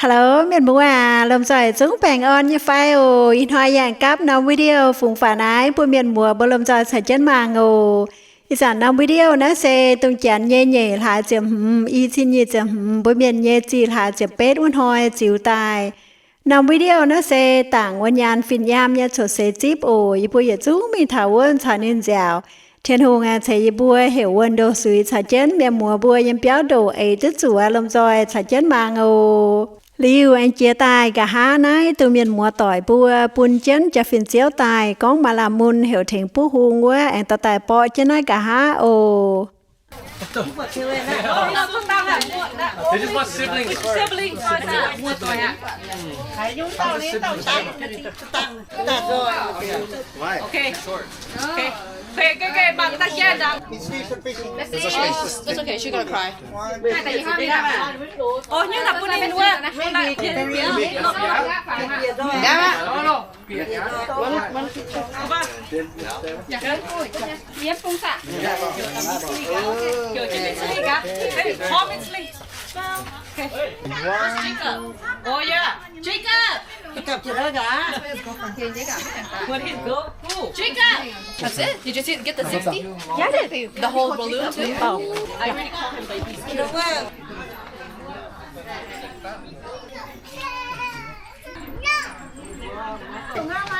Hello mienh muoz aac, lomh nzoih zungv baengh orn nyei fai oc? Ih hnoi yangh gapv norm video fungx faaux naaiv bun mienh muoz mbuo lomh nzoih caux jienv mangc oc. Ih zanc norm video naaiv se dongh janx nyei nyeic hlaax ziepc hmz, i cin nyic ziepc hmz, mbuo mienh nyei zih hlaax ziepc betv wuov hnoi ziux daaih. Norm video naaiv se dangc wuov nyaanh fin-yaam nyei coc-seix zipv oc. Yie mbuo yietc zungv mingh taux wuov caux ninh nziaauc. Tin-Hungh aah, ceix yie mbuo heuc wuonh ndoh suix caux jienv mienh muoz mbuo yiem biauv ndoh eix duqv zuqc aqv. Lomh nzoih caux jienv mangc oc. Liuz aengx jiex daaih nqa'haav naaiv dongh mienh muoz doic mbuo bun jienv jaa-fin ziouv daaih gorngv maaih lamh mun heuc tengx buov hung wuov, aengx dorh daaih borqv jienv naaiv nqa'haav oc. They just want siblings first. Why? Okay. Okay. Okay, okay, okay, mangc daaih jienv. It's okay. She's gonna cry. Ov, nyungc naaic bun ninh wuov. Yiem fungx saah? Hey, call me, please. Okay. Oh, yeah. Jacob. Jacob, you know that? What is go? Who? Jacob. That's it? You just get the sixty? Yeah, I did. The whole balloon too? Oh. I already called him, but he's here.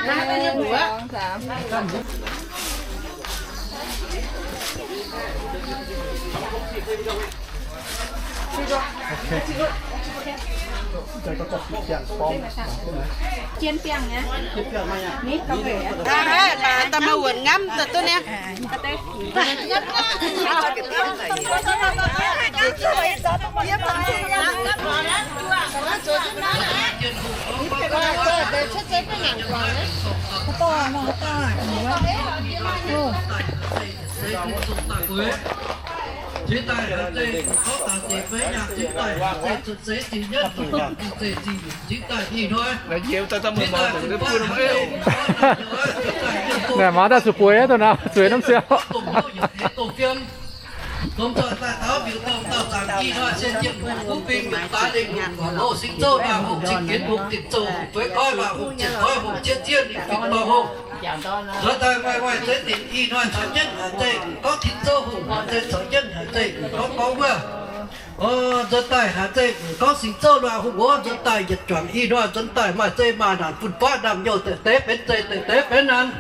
Aa, mv baac da'maah wuonc ngamv daaih duqv niaa. Naaic maaz daaih zuqc bueix aqv, dongh naaiv zuqc norm siou. Lomh nzoih daaih taux miuc-doic dauh zanc ih hnoi se Tin-Hungh kuv bing miuc-doic lengh hungh guangc loh, Singx Nzouv Waac Hungh, Cing Ginx Hungh, Dinh Zoux Hungh, Fueix Koiv Waac Hungh, Ziepc Koiv Hungh, Ciev Zinh, Fingx Dorngh Hungh, nzuonx daaih nguaih nguaih zeiv dinc ih hnoi caux jienv haaix zeiv gorngv Tin Zouv Hungh, haaix zeiv caux jienv haaix zeiv gorngv gorngv wuov. O, nzuonx daaih haaix zeiv gorngv Singx Nzouv Waac Hungh oc, nzuonx daaih yietc juangc ih hnoi nzuonx daaih maaih zeiv maaih naanc, fun-faqv naamh nyouz deix deix benx zeiv deix deix benx naanc.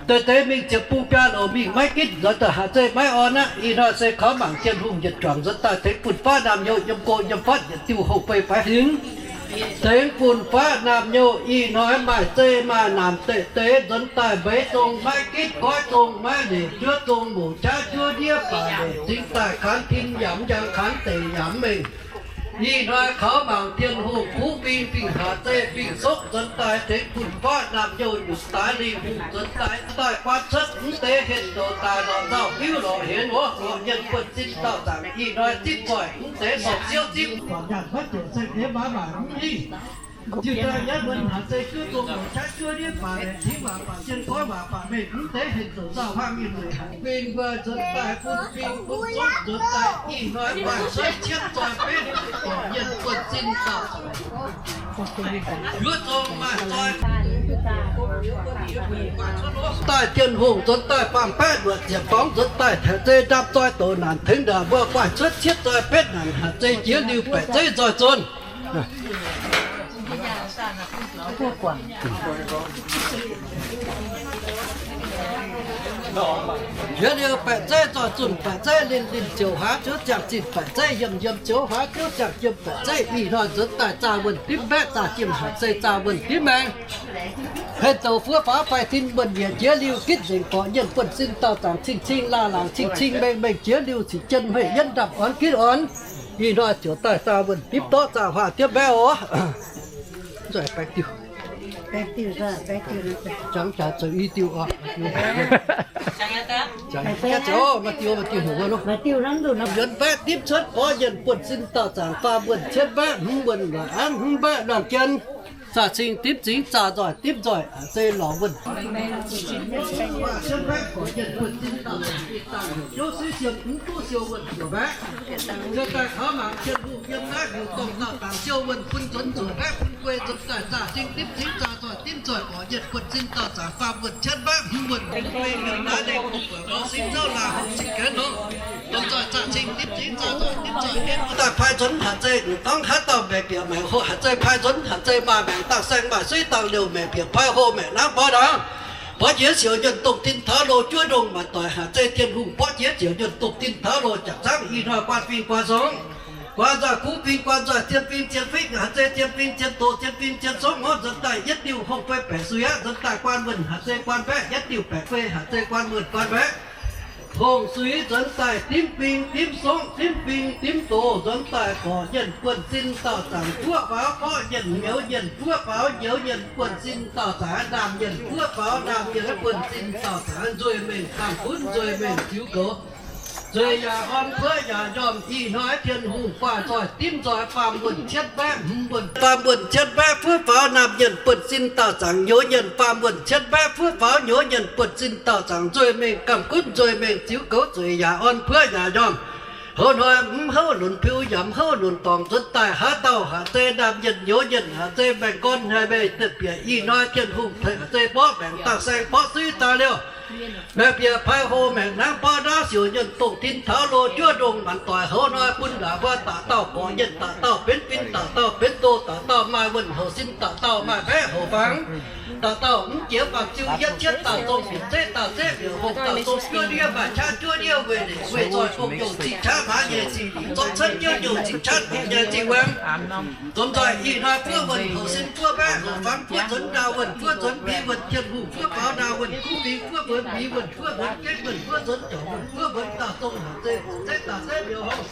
Deix deix mingh ziepc bung biaa loz mingh maiv ginv, nzuonx daaih haaix zeiv maiv orn aqv. Ih hnoi se kaux mangc Tin-Hungh yietc juangc nzuonx daaih tengx fun-faqv naamh nyouz yiem go yiem fatv yietc diuh hoqc fei baaix hingv. Tengx fun-faqv naamh nyouz ih hnoi maaih zeiv maaih naanc deix deix nzuonx daaih mbeix zong maiv gitv, goiv zong maiv leic, juov zong mouc jaav juov ndiev baac leic, cingx daaih kaanx tin yaac mv njang, kaanx deic yaac mv mengh. Ih hnoi kaux mangc Tin-Hungh kuv bing fingx haaix zeiv fingx sokv nzuonx daaih tengx fun-faqv naamh nyouz nyutc daaih lingh hungh nzuonx daaih, daaih guaatv cuotv mv deix henh douz daaih lorz nzauh biuv lorz hienx wuov, lorz mienh buonv-sin dauh zaangc ih hnoi zipv zoih mv deix sorc siouv zipv. Nyanc maiv ziouc se deix maaz maaic mv hingh. Jiu daaih nyaiv mbuonx haaix zeiv juov zong mouc jaav juov ndiev baac leic, cingx waac baac jien goiv waac baac mengh mv deix henh douz nzauh huaang mingh leic haic. Bing mbuo nzuonx daaih bun bing bun sokv nzuonx daaih ih hnoi maaih cuotv cietv zoi betv, lorz mienh buonv-sin dauh zaangc. Juov zong maaih zoi. Daaih Tin-Hungh nzuonx daaih faam-baeqv luoqc ziepc dorngx nzuonx daaih taux zeiv ndapv zoi douz naanc tengx ndaangc mbuo maaih cuotv cietv zoi betv naanc haaix zeiv jiex liuz baeqc zeiv nzoih zunh. Jiex liuz baeqc zeiv nzoih zunh, baeqc zeiv linh linh ziouc huaav ziouv ziangh zinh, baeqc zeiv yiem yiem ziouv huaav ziouv ziangh jiem, baeqc zeiv ih hnoi nzuonx daaih zaah wuonh dimv mbaeqv, zaah jiem haaix zeiv zaah wuonh dimv maengx. Henh douz fuov faaux faix-tin muonh yiec jiex liuz gitv nzengc, borqc mienh buonv-sin dauh zaangc cing-cing laangh laangc cing-cing mengh mengh jiex liuz cingx jien hmeiv yienv ndapv orn gitv orn. Ih hnoi ziouc daaih zaah wuonh dimv dorqv zaah huaah diemv mbaeqv oc. Nzoih baeng diuh. Jangx jaax zoux i diuh oc. Jangx jaax zoux, maaih diuh, maaih diuh heuc wuov loh. Nzuonx mbaeqv dimv cuotv borqv mienh buonv-sin dauh zaangc faam wuonh cietv mbaeqv hmz wuonh lorqc, aav hmz mbaeqv luangh jien. Zaah cing dimv zingx zaah nzoih dimv nzoih, aa, zeiz lorz wuonh. Daaih kaux mangc Tin-Hungh yiem naaiv heuc dongh dauh dangc siou wuonh bun nzuonx nzueic baeqv bun guei nzuonx daaih zaah cing dimv zingx zaah nzoih dimv nzoih borqc yienc buonv-sin dauh zaangc faam wuonh cietv mbaeqv hmz wuonh bun guei mienh naaiv lengh gu'guaaic gauh sin zouv laangh hopv cing gaengh nongx. Dongh nzoih zaah cing dimv zingx zaah nzoih dimv nzoih yietv daaih paaiv nzuonx haaix zeiz gorngv haaix dauh maengc bieqc maengc hoqc haaix zeiz paaiv nzuonx haaix zeiz maaih maengc dangh saeng maaih suiv dangh liouh maengc bieqc paaiv hoqc maengc nangv borv ndaangc. Borv jiex siouc nyuonh dongh tin taux loz juov ndongh maanc doic haaix zeiz Tin-Hungh borv jiex siouc nyuonh dongh tin taux loz jaax zaangv ih hnoi guaan fing guaan songv. Guaan nzoih kuv fing guaan nzoih zien fing zien fingv haaix zeiz zien fing zien doz zien fing zien songv ngorv nzuonx daaih yietv diuh hongh guei baeqc sui aqv nzuonx daaih guaan wuonh haaix zeiz guaan baeqv yietv diuh baeqc guei haaix zeiz guaan wuonh guaan baeqv. Hongh sui nzuonx daaih dimv fing dimv songv dimv fing dimv doz nzuonx daaih gorqv yienh buonv-sin dauh zaangc fuov faaux gorqv yienh nyouz yienh fuov faaux nyouz yienh buonv-sin dauh zaangc ndaamv yienh fuov faaux ndaamv yienh buonv-sin dauh zaangc nzueic mengh gamh gunv nzueic mengh ziux goux. Nzueic yaac orn, kuov yaac njormh. Ih hnoi Tin-Hungh guaax nzoih dimv nzoih faam wuonh cietv mbaeqv hmz wuonh, faam wuonh cietv mbaeqv fuov faaux naamh mienh buonv-sin dauh zaangc nyouz mienh, faam wuonh cietv mbaeqv fuov faaux nyouz mienh buonv-sin dauh zaangc nzueic mengh gamh gunv nzueic mengh ziux goux, zueiz yaac orn, kuov yaac njormh. Hoz hnoi mv houv lunx piu yaac mv houv lunx dorngx nzuonx daaih haaix dauh haaix zeiz naamh mienh nyouz mienh haaix zeiz maengx gorn haiz meih deix bieqc ih hnoi Tin-Hungh tengx haaix zeiz mborqv maengx dangh saeng mborqv suiv daaih liouh. Maengx bieqc paaiv hoqc maengx nangv borqv ndaauv siouc nyuonh dongh tin taux loz juov ndongh maanc doic hoz hnoi bun ndaangc mbuo da'dauh gorqv yienh, da'dauh benx fin, da'dauh benx doz, da'dauh maaih wuonh houc sin, da'dauh maaih mbaeqv houc fangx, da'dauh mv jiex faam-ziu yietv cietv dauh zong bieqc zeiv dauh zeiv bieqc hopv dauh zong juov ndiev maaih qaqv juov ndiev weih leic weih zoih gong youh zingh qaqv maaz nyei zingh lic zorqv cuotv juov youh zingh qaqv gong nyei zingh wuonh. Domh nzoih ih hnoi fuov wuonh houc sin fuov mbaeqv houc fangx fuov nzuonx ndaauh wuonh fuov nzuonx mbiz wuonh Tin-Hungh fuov faaux ndaauh wuonh kuv fingx fuov nzuonx mbiz wuonh fuov nzuonx jeiv wuonh fuov nzuonz jauv wuonh fuov nzuonx dauh zong haaix zeiz zeiv dauh zeiv mbiauz houv.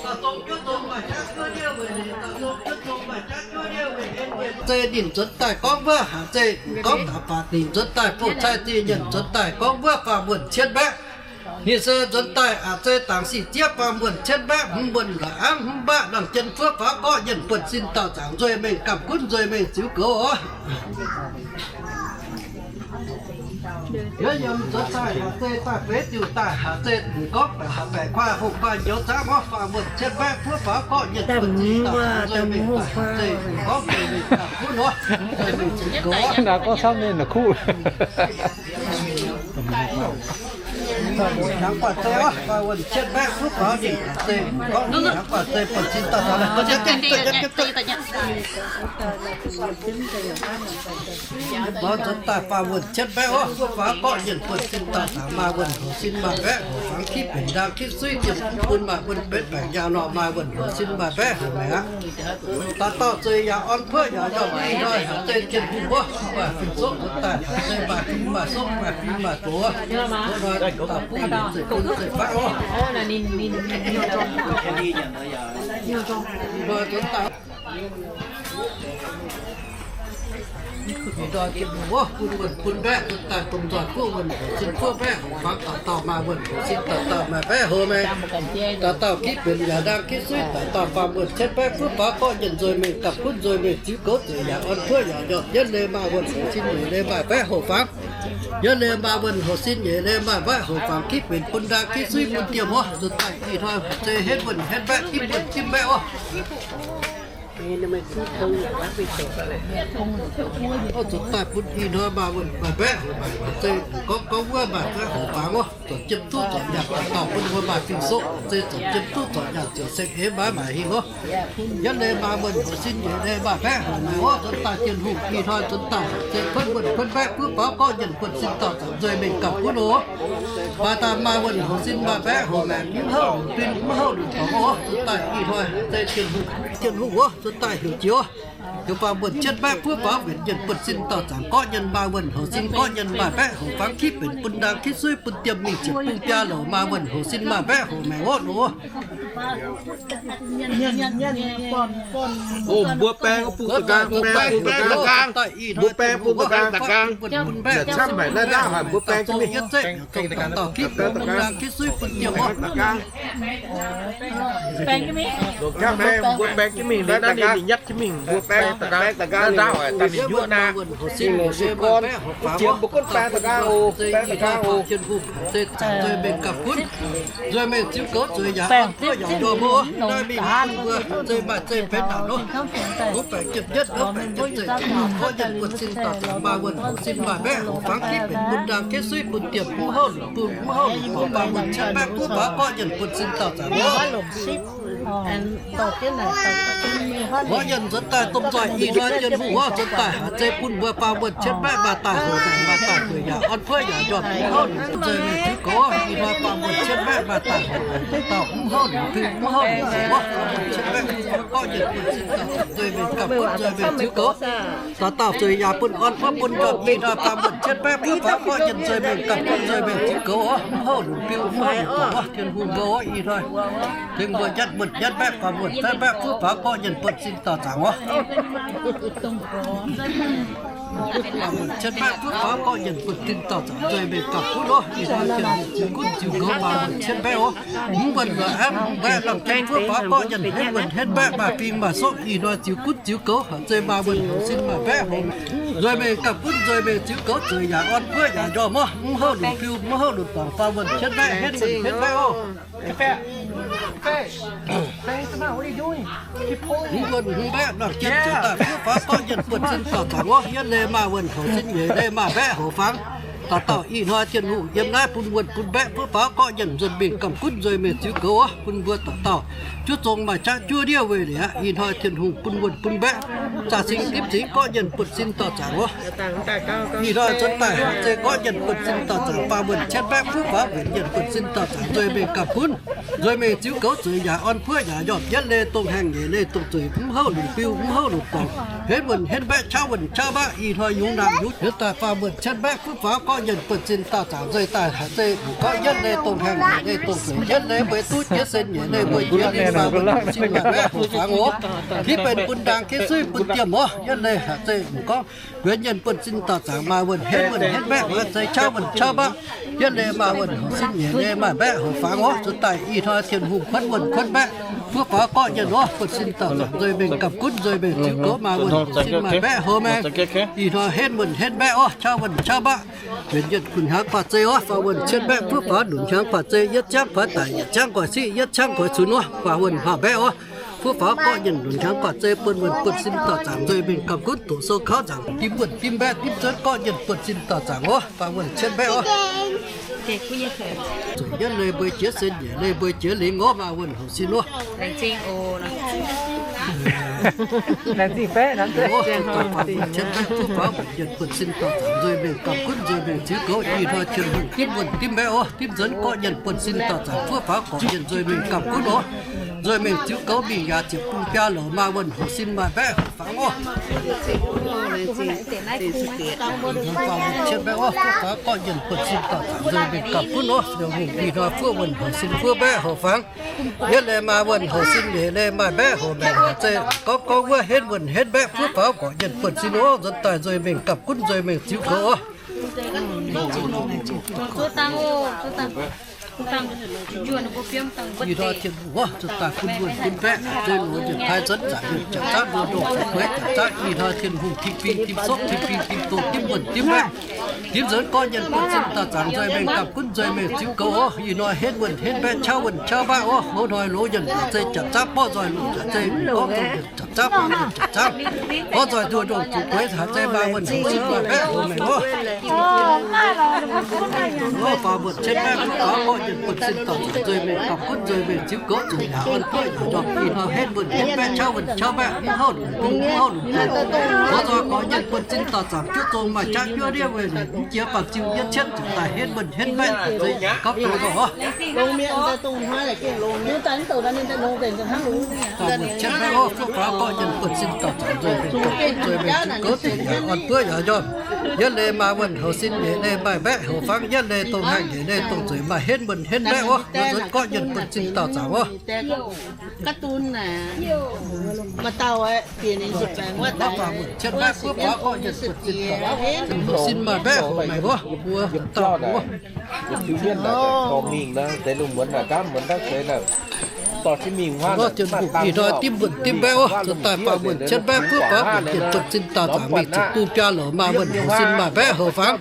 Dauh zong juov zong maaih qaqv juov ndiev weih leic, dauh zong juov zong maaih qaqv juov ndiev weih en weih zeiv ninh nzuonx daaih gorngv wuov haaix zeiz gorngv daaih baac ninh nzuonx daaih bouh caaiv zingh nyienh nzuonx daaih gorngv wuov faam wuonh cietv mbaeqv. Ninh se nzuonx daaih aqc zeiz dangc sic zieqv faam wuonh cietv mbaeqv hmz wuonh la'angv hmz mbaeqv nangh jien fuov faaux gorqv yienh buonv-sin dauh zaangc nzueic mengh gamh gunv nzueic mengh ziux goux oc. Yie yiem nzuonx daaih haaix zeiz daaih feix diuh daaih haaix zeiz gorngv daaih haaix baeqc kuaaiv hungh kuaaiv nyouz zaangv orv faam wuonh cietv mbaeqv fuov faaux gorqv yienh buonv-sin dauh zaangc nzueic mengh daaih haaix zeiz gorngv nzueic mengh gamh gunv oc, nzueic mengh ziux goux oc. Naaiv gorngv camv ninh naaic kuv. Hnyangx guaax zeiv oc, faam wuonh cietv mbaeqv fuov faaux ninh haaix zeiz gorngv hnyangx guaax zeiv buonv-sin dauh zaangc. Mbuo nzuonx daaih faam wuonh cietv mbaeqv oc, fuov faaux gorqv yienh buonv-sin dauh zaangc maaih wuonh houc sin maaih mbaeqv houc fangx kitv benx ndaang kitv suiv ziepc bun maaih bun benx baengc nyaah nor maaih wuonh houc sin maaih mbaeqv houc maengc aqv. Da'dauh zueiz yaac orn kuov yaac njormh ih hnoi haaix zeiz Tin-Hungh wuov, maaih fing soqv nzuonx daaih haaix zeiz maaih fing maaih soqv maaih fing maaih doz. Wuov hnoi da'dauh buv ninh zeiv bun zeiv faqv oc. Ih hnoi nzuonx daaih Ih hnoi Tin-Hungh wuov bun wuonh bun mbaeqv nzuonx daaih domh nzoih fuov wuonh houc sin fuov mbaeqv houc fangx, dauh dauh maaih wuonh houc sin, dauh dauh maaih mbaeqv houc maengc, dauh dauh kitv benx yaac ndaang kitv suiv, dauh dauh faam wuonh cietv mbaeqv fuov faaux gorqv yienh nzueic mengh gamh gunv nzueic mengh ziux goux zueiz yaac orn kuov yaac njormh. Yietv leiz maaih wuonh houc sin, nyeic leiz maaih mbaeqv houc fangx. Yietv leiz maaih wuonh houc sin, nyeic leiz maaih mbaeqv houc fangx, kitv benx bun ndaang kitv suiv bun diemh oc. Nzuonx daaih ih hnoi haic zeiz henv wuonh henv mbaeqv, kitv wuonh kitv mbaeqv oc. Oc, nzuonx daaih bun ih hnoi maaih wuonh maaih mbaeqv houc maengc, zeiz gorngv gorngv wuov maaih mbaeqv houc fangx oc. Zorc jiem duqv zorc nyaanh dauh dauh bun wuov maaih fing soqv, zeiz zorc jiem duqv zorc nyaanh ziouc seng eix maiv maaih hingh oc. Yietv leiz maaih wuonh houc sin, nyeic leiz maaih mbaeqv houc maengc oc. Nzuonx daaih Tin-Hungh ih hnoi nzuonx daaih zeiz kuonv wuonh kuonv mbaeqv, buov faaux gorqv yienh buonv sin dauh zaangc nzueic mengh gapv gunv oc. Maaih daaih maaih wuonh houc sin maaih mbaeqv houc maengc, mv houv lunc fin mv houv lunc dorngx oc. Nzuonx daaih ih hnoi zeiz Tin-Hungh, Tin-Hungh oc. Nzuonx daaih heuc jiex oc. Heuc faam wuonh cietv mbaeqv, buov faaux mbenc yienh buonv sin dauh zaangc gorqv yienh maaih wuonh houc sin, gorqv yienh maaih mbaeqv houc fangx, kitv benc bun ndaang kitv suiv bun diemh mingh ziepc bung biaa louc maaih wuonh houc sin maaih mbaeqv houc maengc oc. Nor O, mbuo baeng bung da'nqaang, baeng bung da'nqaang, mbuo baeng bung da'nqaang. Yietc camv haic naaiv ndaauv haic, mbuo baeng jienv mingh. Baeng da'nqaang. Longc camv haic, mbuo baeng jienv mingh, liuz naaiv ninh nyatv jienv mingh, mbuo baeng, baeng da'nqaang naaiv ndaauv haic, daaih ninh yuoqv naaiv. Jiex mbuo gunv baeng da'nqaang oc, baeng da'nqaang oc. Nzueic mengh ziux goux zueiz yaac orn buov yaac njormh oc. Naaiv mingh bun mbuo zeiv maaih zeiv benx naanc nor. Mbuo baengc jienv yietv, mbuo baengc jienv zeiv, orv yienc buonv-sin dauh zaangc maaih wuonh houc sin maaih mbaeqv houc fangx, ginv benx bun ndaang jienv suiv bun diemh mv houv lunc bung mv houv lunc dorngc, maaih wuonh cietv mbaeqv buov faaux gorqv yienc buonv-sin dauh zaangc oc. Orv yienc nzuonx daaih domh nzoih ih hnoi Tin-Hungh oc, nzuonx daaih haiz zeiv bun mbuo baamh wuonh cietv mbaeqv maaih daaih houc, maaih daaih zueiz yaac orn buov yaac njormh mv houv lunc bung, nzueic mengh ziux goux ih hnoi baamh wuonh cietv mbaeqv maaih daaih houc, dauh mv houv lunc bung mv houv lunc dorngc oc, baamh wuonh cietv mbaeqv buov faaux gorqv yienc buonv-sin dauh zaangc nzueic mengh gapv gunv nzueic mengh ziux goux. Dauh dauh zueiz yaac bun orn buov bun njormh ih hnoi baamh wuonh cietv mbaeqv buov faaux gorqv yienc nzueic mengh gapv gunv nzueic mengh ziux goux oc, mv houv lunc biu mv houv lunc dorngc oc. Tin-Hungh mbuo oc, ih hnoi tengx mbuo yietv wuonh yietv mbaeqv, baamh wuonh cietv mbaeqv buov faaux gorqv yienc buonv-sin dauh zaangc oc. Baamh wuonh cietv mbaeqv buov faaux gorqv yienc buonv-sin dauh zaangc nzueic mengh gapv gunv oc. Ih hnoi Tin-Hungh ziux gunv ziux goux baamh wuonh cietv mbaeqv oc. Mv wuonh luoqc aeqv, mv mbaeqv lamh jienv buov faaux gorqv yienc henv wuonh henv mbaeqv maaih fing maaih soqv. Ih hnoi ziux gunv ziux goux haic zeiv maaih wuonh houc sin maaih mbaeqv houc, nzueic mengh gapv gunv nzueic mengh ziux goux zueiz yaac orn buov yaac njormh oc. Mv houv lunc biu mv houv lunc dorngc, baamh wuonh cietv mbaeqv henv wuonh henv mbaeqv oc. Mv wuonh hmz mbaeqv lamh jienv zueiz daaih buov faaux gorqv yienc buonv-sin dauh zaangc oc. Yietv leih maaih wuonh houc sin, nyeic leih maaih mbaeqv houc fangx. Dauh dauh ih hnoi Tin-Hungh yiem naaiv bun wuonh bun mbaeqv buov faaux gorqv yienc nzuonx mingh gapv gunv nzueic mengh ziux goux oc. Bun mbuo dauh dauh juov zong maaih qaqv juov ndiev weih liuz aqv. Ih hnoi Tin-Hungh bun wuonh bun mbaeqv zaah sing dimv zingx gorqv yienc buonv-sin dauh zaangc oc. Ih hnoi nzuonx daaih haiz zeiv gorqv yienc buonv-sin dauh zaangc, baamh wuonh cietv mbaeqv buov faaux mbenc yienc buonv-sin dauh zaangc nzueic mengh gapv gunv, nzueic mengh ziux goux zueiz yaac orn buov yaac njormh, yietv leih dongh haengh, nyeic leih dongh zueiz, mv houv lunc biu mv houv lunc dorngc, henv wuonh henv mbaeqv, qaqv wuonh qaqv mbaeqv. Ih hnoi yungz naamh yungz nzuonx daaih baamh wuonh cietv mbaeqv buov faaux gorqv yienc buonv-sin dauh zaangc nzueic daaih haiz zeiv mbuo gorngv yietv leih dongh haengh, nyeic leih dongh zueiz, yietv leih mbuo duqv jiex sen, nyeic leih mbuo jiex lingh, baamh wuonh sin maaih mbaeqv houc fangx oc. Ginv benx bun ndaang jienv suiv bun diemh oc. Yietv leih haiz zeiv mbuo gorngv guenx yienc buonv-sin dauh zaangc maaih wuonh henv wuonh henv mbaeqv, haiz zeiv qaqv wuonh qaqv mbaeqv. Yietv leih maaih wuonh houc sin, nyeic leih maaih mbaeqv houc fangx oc. Zuotc daaih ih hnoi Tin-Hungh kuonv wuonh kuonv mbaeqv buov faaux gorqv yienc oc. Buonv-sin dauh zaangc nzueic mengh gapv gunv, nzueic mengh ziux goux, maaih wuonh houc sin maaih mbaeqv houc maengx. Ih hnoi henv wuonh henv mbaeqv oc, qaqv wuonh qaqv mbaeqv. Benx yienc gu'nguaaic hnyangx baac zeiv oc. Faaux wuonh cietv mbaeqv buov faaux lunc hnyangx baac zeiv, yietv ziangv kuaaiv daic, yietc ziangv kuaaiv siqv, yietv ziangv kuaaiv cunx oc. Faaux wuonh maaih mbaeqv oc. Buov faaux gorqv yienc lunc hnyangx baac zeiv, buonv wuonh buonv-sin dauh zaangc nzueic mengh gapv gunv, doqc sou kaux nzaangc dimv wuonh dimv mbaeqv, dimv nzuonx gorqv yienc buonv-sin dauh zaangc oc. Faaux wuonh cietv mbaeqv oc. Zuqc yietv leih mbuo jiex sen, nyeic leih mbuo jiex lingh oc. Maaih wuonh houc sin oc. Cietv mbaeqv buov faaux yienc buonv-sin dauh zaangc nzueic mengh gapv gunv, nzueic mengh ziux goux. Ih hnoi Tin-Hungh dimv wuonh dimv mbaeqv oc. Dimv nzuonx gorqv yienc buonv-sin dauh zaangc buov faaux gorqv yienc nzueic mengh gapv gunv oc. Nzueic mengh ziux goux mingh yaac ziepc bung biaa louc, maaih wuonh houc sin maaih mbaeqv houc fangx oc. Faaux wuonh cietv mbaeqv oc. Buov faaux gorqv yienc buonv-sin dauh zaangc nzueic mengh gapv gunv oc. Tin-Hungh ih hnoi buov wuonh houc sin buov mbaeqv houc fangx. Yietv leih maaih wuonh houc sin, nyeic leih maaih mbaeqv houc maengc. Haiz zeiv gorngv gorngv wuov henv wuonh henv mbaeqv buov faaux gorqv yienc buonv-sin oc. Nzuonx daaih nzueic mengh gapv gunv, nzueic mengh ziux goux oc. Ih hnoi Tin-Hungh oc, zuotc daaih bun wuonh bun mbaeqv, zeiv loz yietc paaiv nzuonx zaangc yietc jaax zaangv, loz ndongh zuqc gueix jaax zaangv. Ih hnoi Tin-Hungh king fing king soqv, king fing king dongh, dimv wuonh dimv mbaeqv, dimv nzuonx gorqv yienc buonv-sin dauh zaangc nzueic mengh gapv gunv, nzueic mengh ziux goux oc. Ih hnoi henv wuonh henv mbaeqv, qaqv wuonh qaqv mbaeqv oc. Houv hnoi loz yienc zaangc zeiv jaax zaangv, borqv nzoih loz zaangc zeiv gorngv dongh yietc jaax zaangv, gorngv nzoih nduoh ndongh zuqc gueix haiz zeiv maaih wuonh houc sin maaih mbaeqv houc maengc oc. Faaux wuonh cietv mbaeqv buov faaux gorqv yienc buonv-sin dauh zaangc nzueic mengh gapv gunv, nzueic mengh ziux goux zuqc yaac orn buov yaac njormh. Ih hnoi henv wuonh henv mbaeqv, qaqv wuonh qaqv mbaeqv, mv houv lunc bung mv houv lunc bung, gorngv nzoih gorqv yienc buonv-sin dauh zaangc juov zong maaih qaqv juov ndiev weih liuz mv jiex bangc ziux yietv cietv zuqc daaih henv wuonh henv mbaeqv zeiv gapv gunv oc. Faaux wuonh cietv mbaeqv oc. Buov faaux gorqv Yienh buonv-sin dauh zaangc nzueic mingh gauh gunv nzueic mingh ziux gouv zuqc yaac orn buov yaac njormh. Yietv leih maaih wuonh houc sin, nyeic leih maaih mbaeqv houc fangx, yietv leih dongh haengh, nyeic leih dongh zueiz maaih henv wuonh henv mbaeqv wuov, mbuo nzuonx gorqv yienh buonv-sin dauh zaangc wuov. Houc sin maaih mbaeqv houc maengc wuov, mbuo dauh wuov. Nor, Janx-Mbuoqc ih hnoi dimv wuonh dimv mbaeqv wuov, zoux daaih faam wuonh cietv mbaeqv buov faaux mbuoqc yienh buonv-sin dauh zaangc mingh ziepc bung biaa louc, maaih wuonh houc sin maaih mbaeqv houc fangx.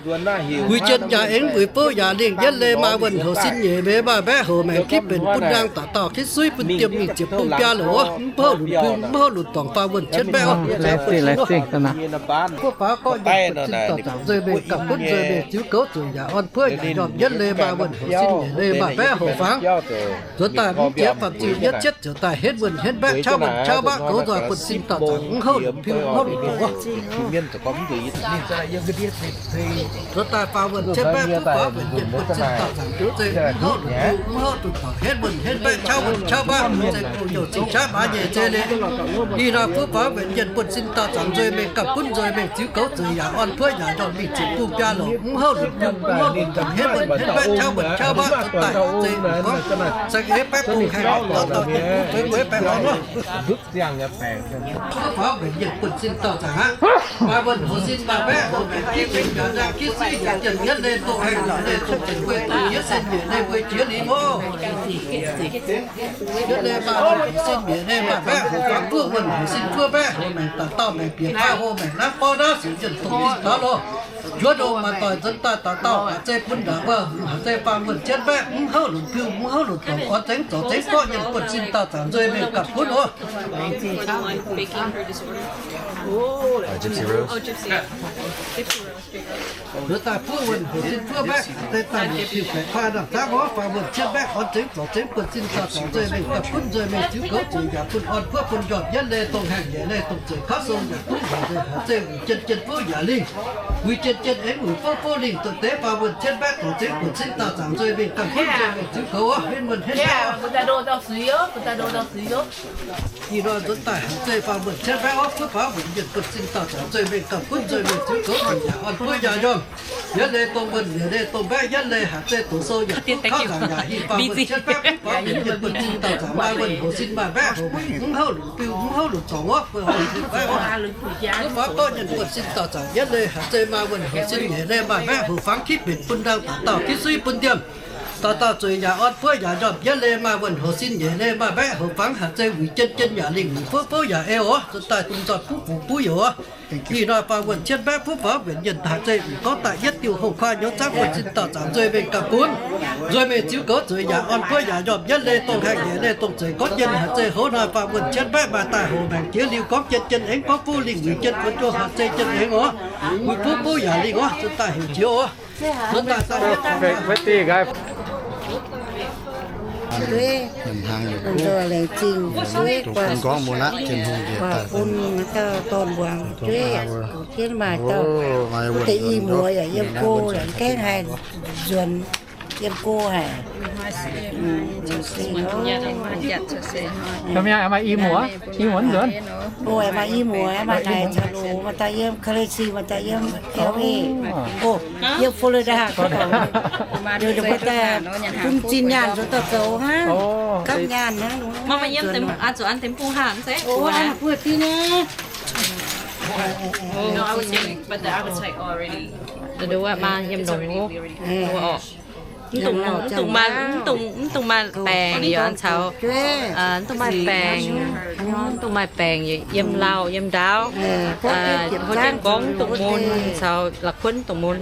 Wuic jien yaac aengx wuic bouv yaac lingh, yietv leih maaih wuonh houc sin, nyeic leih maaih mbaeqv houc maengc, kitv benx bun ndaang dauh dauh kitv suiv bun diemh mingh ziepc bung biaa louc wuov, mv houv lunc piu, mv houv lunc dorngc, faam wuonh cietv mbaeqv wuov. Buov faaux gorngv yienh buonv-sin dauh zaangc nzueic mingh gauh gunv nzueic mingh ziux gouv zuqc yaac orn buov yaac njormh, yietv leih maaih wuonh houc sin, nyeic leih maaih mbaeqv houc fangx. Zoux daaih mv jiex faam ziux yietv cietv zoux daaih henv wuonh henv mbaeqv qauv wuonh qauv mbaeqv goux nzoih buonv-sin dauh zaangc mv houv lunc piu mv houv lunc dorngc wuov. Zoux daaih faam wuonh cietv mbaeqv buov faaux mbuoqc yienh buonv-sin dauh zaangc nzueic mingh mv houv lunc piu mv houv lunc dorngc, henv wuonh henv mbaeqv qauv wuonh qauv mbaeqv, mv zeiz bung youh zingh qaqv maaz nyeic zei liuz. Ih hnoi buov faaux mbuoqc yienh buonv-sin dauh zaangc nzueic mingh gauh gunv nzueic mingh ziux gouv zuqc yaac orn buov yaac njormh mingh ziepc bung biaa louc, mv houv lunc piu mv houv lunc dorngc, henv wuonh henv mbaeqv qauv wuonh qauv mbaeqv, mv zeiz gorngv saeng-eix baeqv bung haengh, dauh dauh deix bung zueiz gueix baengh orn wuov. Buov faaux mbuoqc yienh buonv-sin dauh zaangc aqv. Maaih wuonh houc sin maaih mbaeqv houc maengc, kitv benx yaac ndaang kitv suiv yaac jienh, yietv leih dongh haengh, nyeic leih dongh zueiz guei dongh yietv sin, nyeic leih guei jiex liuz oc. Yietv leih maaih wuonh houc sin, nyeic leih maaih mbaeqv houc fangx, buov wuonh houc sin buov mbaeqv houc maengc, dauh dauh maengc bieqc faah hlo maengc, nanv borv naaiv sic jienh dongh dinh taux loh. Njuov ndongh maaih doic nzuonx daaih dauh dauh haaix zei bun ndaangc wuov, haaix zei faam wuonh cietv mbaeqv, mv houv lunc piu mv houv lunc dorngc, orn zengx zorc zengx gorqv yienh buonv-sin dauh zaangc nzueic mingh gauh gunv oc. Nzuonx daaih buov wuonh houc sin buov mbaeqv, haaix zei daaih maengc bieqc faah nangh zaangv orv, faam wuonh cietv mbaeqv, orn zengx zorc zengx buonv-sin dauh zaangc nzueic mingh gauh gunv nzueic mingh ziux gouv zuqc yaac bun orn buov bun njormh, yietv leih dongh haengh, nyeic leih dongh zueiz kaux sou yaac duqv nzueic nzueic, haaix zei wuic jien jien buov yaac lingh. Wuic jien jien aengx wuic bouv bouv lingh, zoux deix faam wuonh cietv mbaeqv zorc zengx buonv-sin dauh zaangc nzueic mingh gauh gunv nzueic mingh ziux gouv orv, henv wuonh henv mbaeqv orv. Ih hnoi nzuonx daaih haaix zei faam wuonh cietv mbaeqv orv, buov faaux mbuoqc yienh buonv-sin dauh zaangc nzueic mingh gauh gunv nzueic mingh ziux gouv zuqc yaac orn buov yaac njormh. Yietv leih dongh wuonh, nyeic leih dongh mbaeqv, yietv leih haaix zei doqc sou yaac duqv kaux nzaangc yaac hingh, faam wuonh cietv mbaeqv buov faaux mbuoqc yienh buonv-sin dauh zaangc maaih wuonh houc sin maaih mbaeqv houc maengc, mv houv lunc piu mv houv lunc dorngc orv, buov faaux gorqv yienh buonv-sin dauh zaangc yietv leih haaix zei maaih wuonh houc sin, nyeic leih maaih mbaeqv houc fangx, kitv benx bun ndaang dauh dauh kitv suiv bun ndiemh, dauh dauh zueiz yaac orn buov yaac njormh, yietv leih maaih wuonh houc sin, nyeic leih maaih mbaeqv houc fangx, haaix zei wuic jien jien yaac lingh, wuic bouv bouv yaac eix oc, zuonx daaih bun nzoih buv fungx buv yoc oc. Ih hnoi faam wuonh cietv mbaeqv buov faaux mbuoqc yienh haaix zei mv gorngv daaih yietv diuh hungh kuaaiv nyouz zaangv buonv-sin dauh zaangc nzueic mingh gauh gunv, nzueic mingh ziux gouv zueiz yaac orn buov yaac njormh, yietv leih dongh haengh, nyeic leih dongh zueiz gorngv jien haaix zei hoz hnoi faam wuonh cietv mbaeqv maaih daaih houc maengc jiex liuz gorngv jien jien aengx gorngv buv lingh, wuic jien fu'jueiv haaix zei jien aengx oc, wuic buv buv yaac lingh oc, zuonx daaih heuc jiex oc. Zuonx daaih daaih yietv dongh Nzengc, guaax bun dauh dorn mbuangz jueiv yaac jienv maaih dauh, wuov deix i muoz yaac yiem go yaac gaengh haih nzuonx yiem go haic. Maaih i muoz, i muoz nzuonx. Maaih i muoz, maaih naaic caux loz, maaih dauh yiem Calaxy, maaih dauh yiem L A. Yiem Florida. Maaih daaih bun zinh nyaanh nzuonx dauh zoux hnangv. Gapv nyaanh hnangv. Maaih yiem zuqc an deix bung hnangv se. Buov dinh naaiv. Maaih yiem longx. Mv dungx, mv dungx maaih, mv dungx maaih baengc yaac caux, mv dungx maaih baengc, mv dungx maaih baengc yiem lauh yiem ndaauv, houv jienv gorngv mv dungx mun caux la'kuonv mv dungx mun.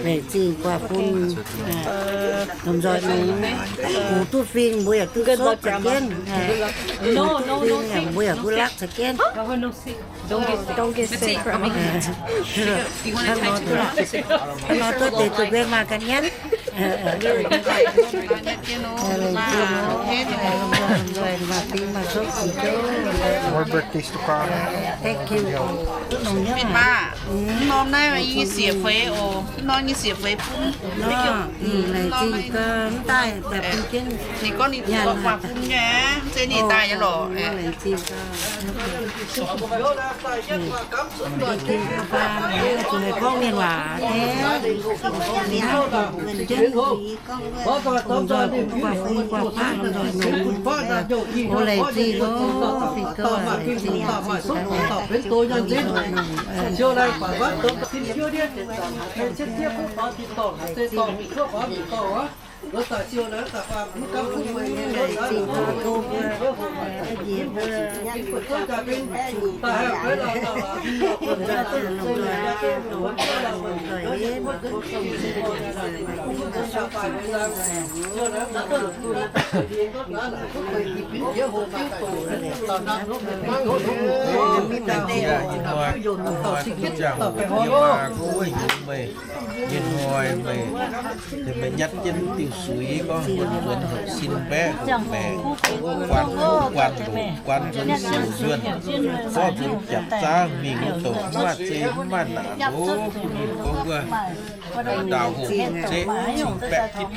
Laengz zingh guaax bun lomh nzoih nongx, gux duqv fing mbuo yaac duqv sopv caux jienv, gux duqv fing mbuo yaac duqv lakv caux jienv. Hnangv nor duqv deix duqv mbienv maaih ganh nyanv. Lomh nzoih maaih fing maaih sopv caux jienv. Thank you. Mienh maah, norm naaiv yie siec feix. Nor nyei sieqv feix bun. Laengz zingh gaax, mv daaih daaih bun jienv. Ninh gorngv ninh guac bun nyei, mv zeiz ninh daaih nyei lorqc. Laengz zingh gaax. Laengz zingh gaax, zuqc meih gorngv mienh waac. O, laengz zingh loh, fingx gouv, laengz zingh. Ih hnoi meih, meih nyatv jienv diuh suiv gorngv wuonh nzuonx heuc sin mbaeqv heuc maeqc, guan kuv guan loc guan nzuonx siouc nzuonh, zorqv nzuonx japc zaangv mingh wuov douc mv maaih zei mv maaih naanc loh, bun ninh gorngv wuov ndaauh hoc zeqv cingx baeqc gitv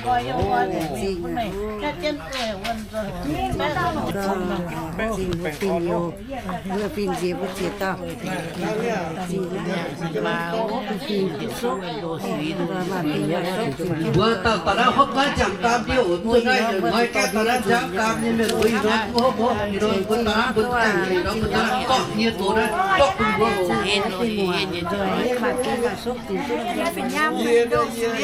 loh. Mbuo fingx nziex mbuo ziex dauh. Mbuo dauh dauh naaiv hopv naaiv ziangh daam ndiev oc, mbuo naaiv hnoi gaeqv dauh naaiv nziaamv daam nyei mienh mbuo ih hnoi mbuo hopv hopv ih hnoi mbuo dauh naaiv mbuo ziangh nyeic nor mbuo dauh naaiv dorqv nyei doz naaiv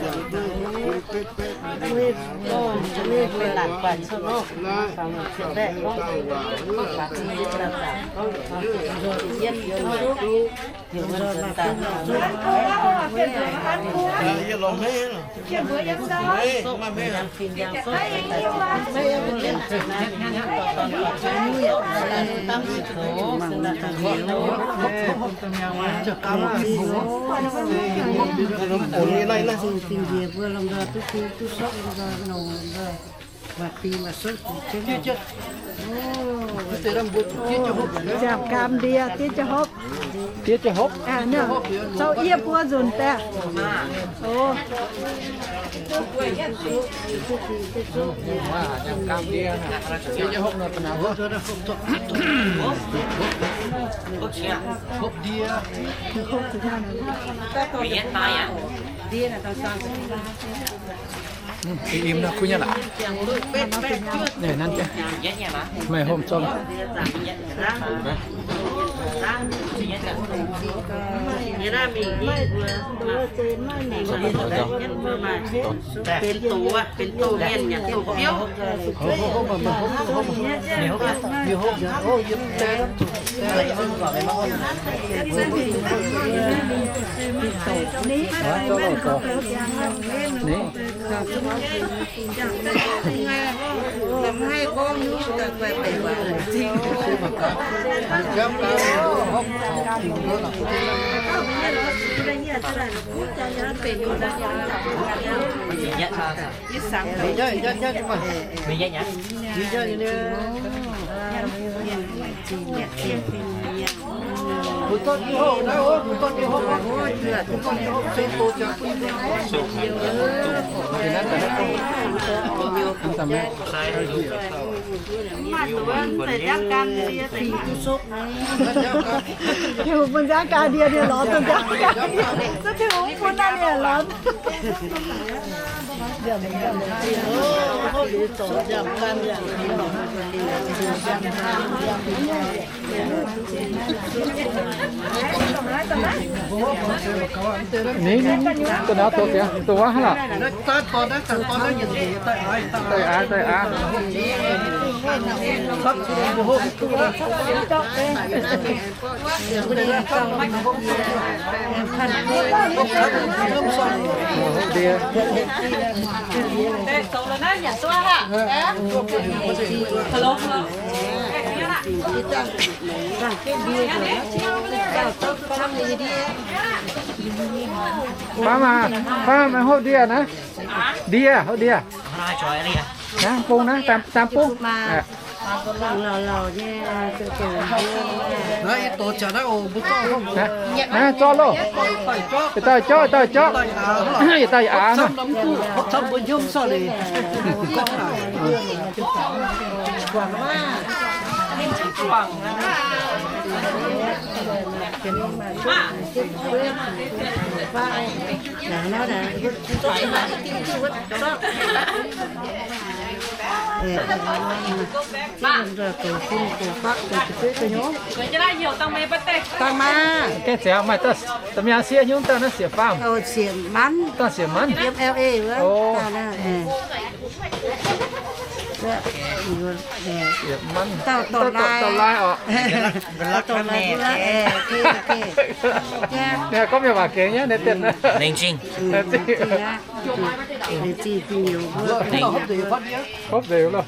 dorqv bun mbuo oc. Nziaamv-gaam ndie diev jauv hopv. Diev jauv hopv. Sou yie buo nzunc daaih. Im nor kuv nyei laac. Naaiv nanv jienv. Meih homh zorng. Benx doz, benx doz mienh nyanc doz biouv. Tin-hungh bun nziaamv gaax ndie, ndie lorz duqv nziaamv gaax ndie. Zungv Tin-hungh bun naaiv ndie lorz. Ni, ni, ni, da'naaiv douz diex, douz wuov hnangv lorqc. Daaih aav, daaih aav. Ndie. Hello, hello. Faam maah, faam maah, hopv ndie naaiv. Ndie, hopv ndie. Naaiv bung naaiv, daan bung. Naaiv zorqv loh. Yietc dauh zorqv, yietc dauh zorqv. Yietc dauh yietc aav. Dangh maah. Gengh ziangx maaih da'miangx sieqv nyungc, dangh naaiv sieqv faam. Sieqv manv. Dangh sieqv manv. M L A wuov. Sieqv manv. Dauh dorh lai oc. Dorh lai wuov. Ninh gorngv mienh waac gengh nyei, ninh deix. Ninh zingh. Hopv ndie loh.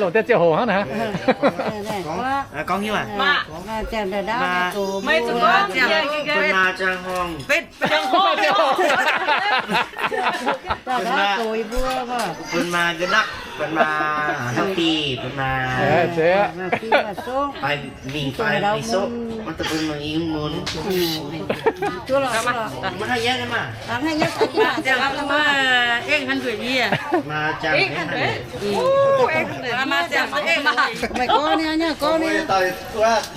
Longc deix ziouc hoc hnangv naaiv. Gorngv hiuv aac. Bun maa ziangh horngh. Bun maa ga'ndakv, bun maa happy, bun maa mingh fai mingh soqv, maiv dungx bun maa i mun. Maiv haih yiem maah. Maa ziangh, maa ziangh, maa ziangh, maa ziangh.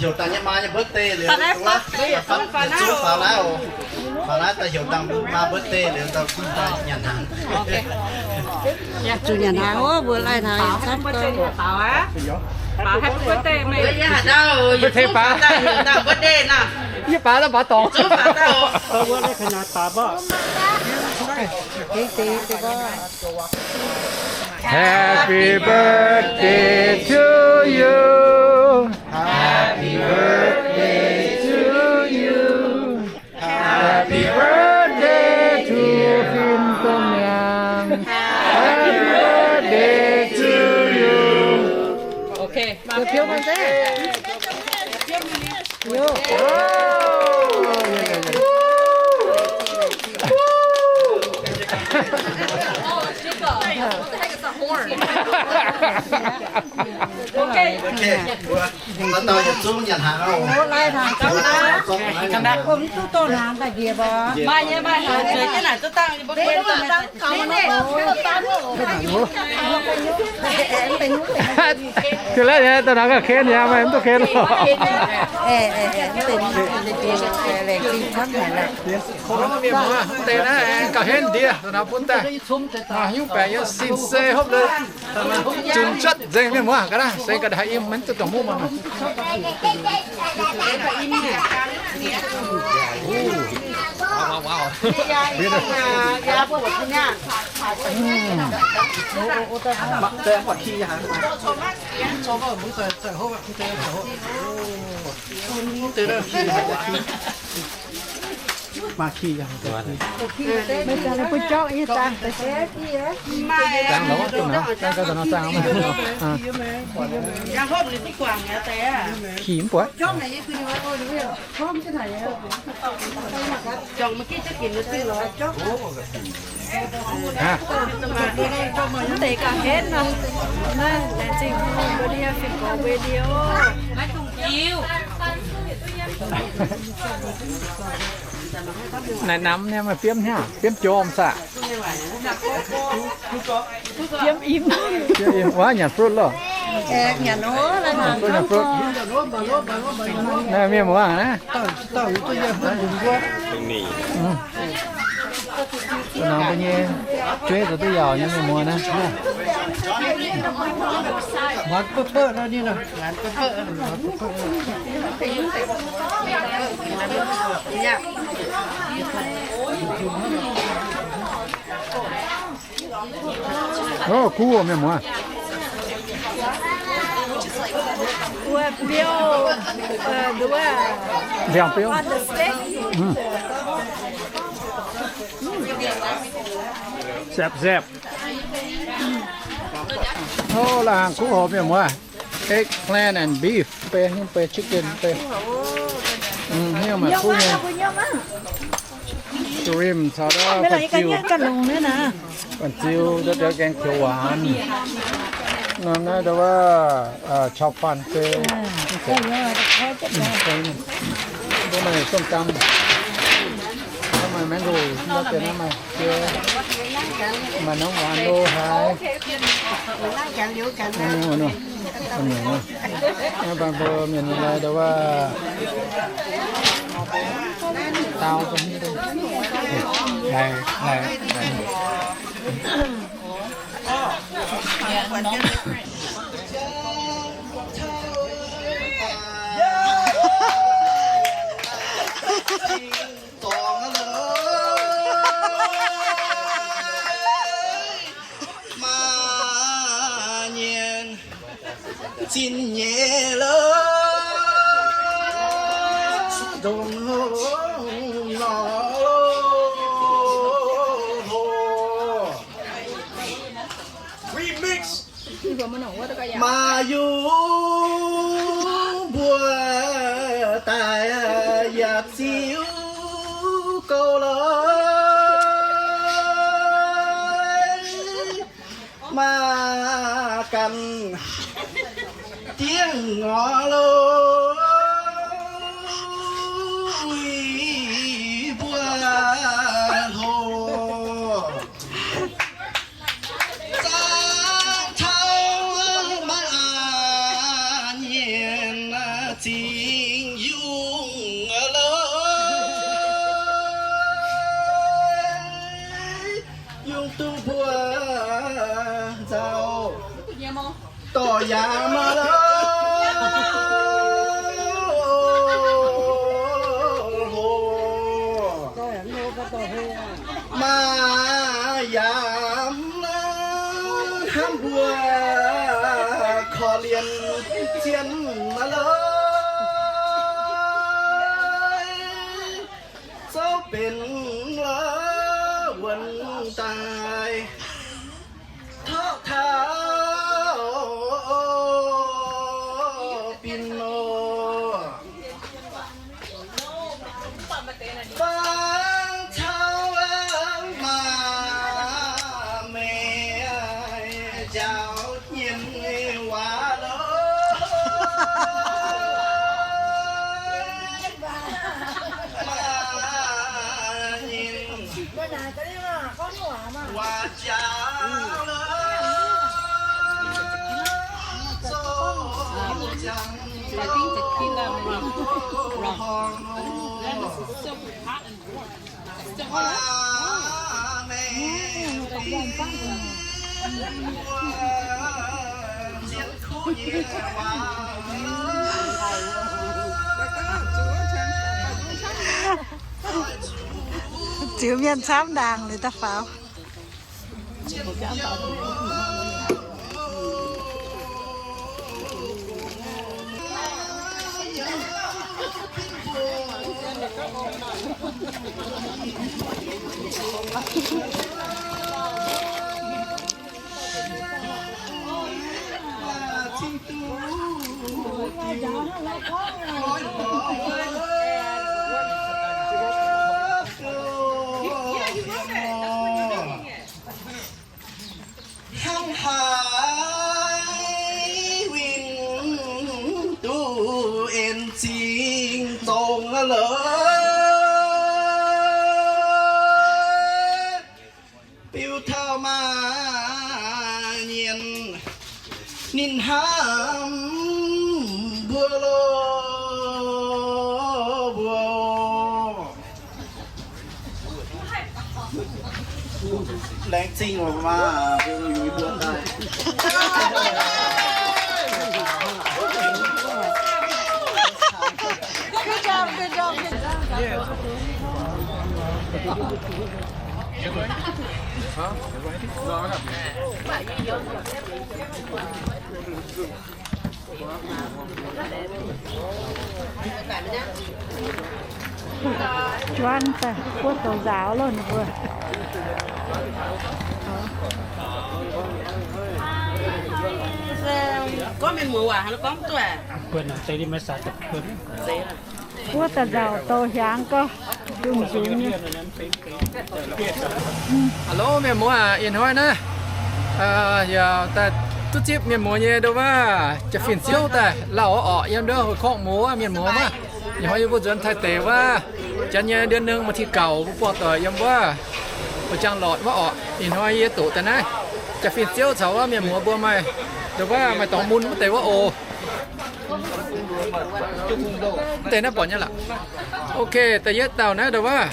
Heuc dangh nyei maa nyei birthday liuz, zungv faaux naaiv oc. Faaux naaiv daaih heuc dangh maa birthday liuz, daaih zungv daaih nyanc hnaangx. Zuqc nyanc hnaangx oc, mbuo lai hnaangx camv gau. Yie baac daaih heuc dangh birthday naaic. Yie baac daaih baac dorngx. Happy birthday to you. Happy birthday to you. Happy birthday to Fim Dongh Miangh. Happy birthday to you. Okay. Da'naaiv gauh ken yaac maaih mv duqv ken. Deix naaiv gauh henv ndiev da'naaiv bun daaih. Nyungc baengc yiem sin se hopv le. Zunc cuotv nzengc mienh muoz ga'naaiv se ga'naaiv im maiv duqv dongh muv maah. Khi mv buatc. Mv deix gauh henv nor. Naaiv laengz zingh mbuo ndie fingx gorx mbuo ndie oc. Naaiv namx nyei maaih biomv hnyangx, biomv jorm saah? Biomv im. Biomv im. Wuov nyanc fruit loh. Nyanc fruit, nyanc fruit. Naaiv mienh muoz naaiv. Nangc mbuo nyei jueiv zoux duqv yaauc nyei mienh muoz naaiv. Ov, kuv mienh muoz. Biouv, uh, the one. Mbiaangx biouv. On the stick. Mm. Saepv, saepv. Ov, laangz kuv horpc mienh muoz. Eggplant and beef, beiv, beiv chicken, beiv. Mm, hnyouv maaih kuv nyei. Shrimp caux daaih banh ziu. Banh ziu, daaih gaeng qiex waanc. Naaiv daaih wuov, uh, 炒饭 beiv. Mbuo maaih ส้มตำ. Naaiv maaih แมงโก้, naaiv deix naaiv maaih, maaih น้ำหวาน โล haaix. Naaiv baac mbuo mienh lai daaih wuov, daauv, lai, lai. Maaih nyienx zinh nyeic lorqc, ndongc nor. Remix. Maaih yungz mbuo daaih yaac ziux gouv lorqc. Maaih ganh diev ngorc lorqc, mbuo hlo. Zaangc taux maaih nyienx zingh yungz lorqc. Yungz duqv mbuo nzauh dorh yaac maaih lorqc. Maaih yaac hnamv mbuo korv-lienh zien lorqc. Zouv benx lorqc wuonx daaih torqv taux bin nor. Fangx caux maaih meih njaaux nyienx waac lorqc. Maaih nyienx waac jaax lorqc, zoux jangx horngh. Ziux mienh camv ndaangc liuz daaih faaux. Hnangv haaix winh duqv en zingh zongx lorqc. Biux taux maaih nyienx ninh hnamv mbuo lorqc, mbuo. Laengz zingh oc maah, mbuo yungz mbuo daaih. Good job, good job, good job. Juangv daaih buov zoux nzaaux loh ninh mbuo. Gorngv mienh muoz waac haaix gorngv duqv aqv. Buov daaih nzaaux douz hiaangx gorngv nzungh nzungh nyei. Hello mienh muoz aac, ih hnoi naaiv yaac daaih duqv zipv mienh muoz nyei nduov waac, jaa-fin ziouv daaih lauh orqc, yiem nduov korqv-muoz mienh muoz maah. Ih hnoi yie mbuo nzuonx Taiv deic wuov, janx nyei เดือนหนึ่ง วันที่เก้า mbuo buangh doic yiem wuov, wuov jangx lortc wuov orqc. Ih hnoi yie doqc daaih naaiv, jaa-fin ziouv caux wuov mienh muoz mbuo maaih, nduov waac maaih dorngx mun wuov deix wuov oc. Deix naaiv borqc nyei lorqc. Ok, da'yietv dauh naaiv nduov waac,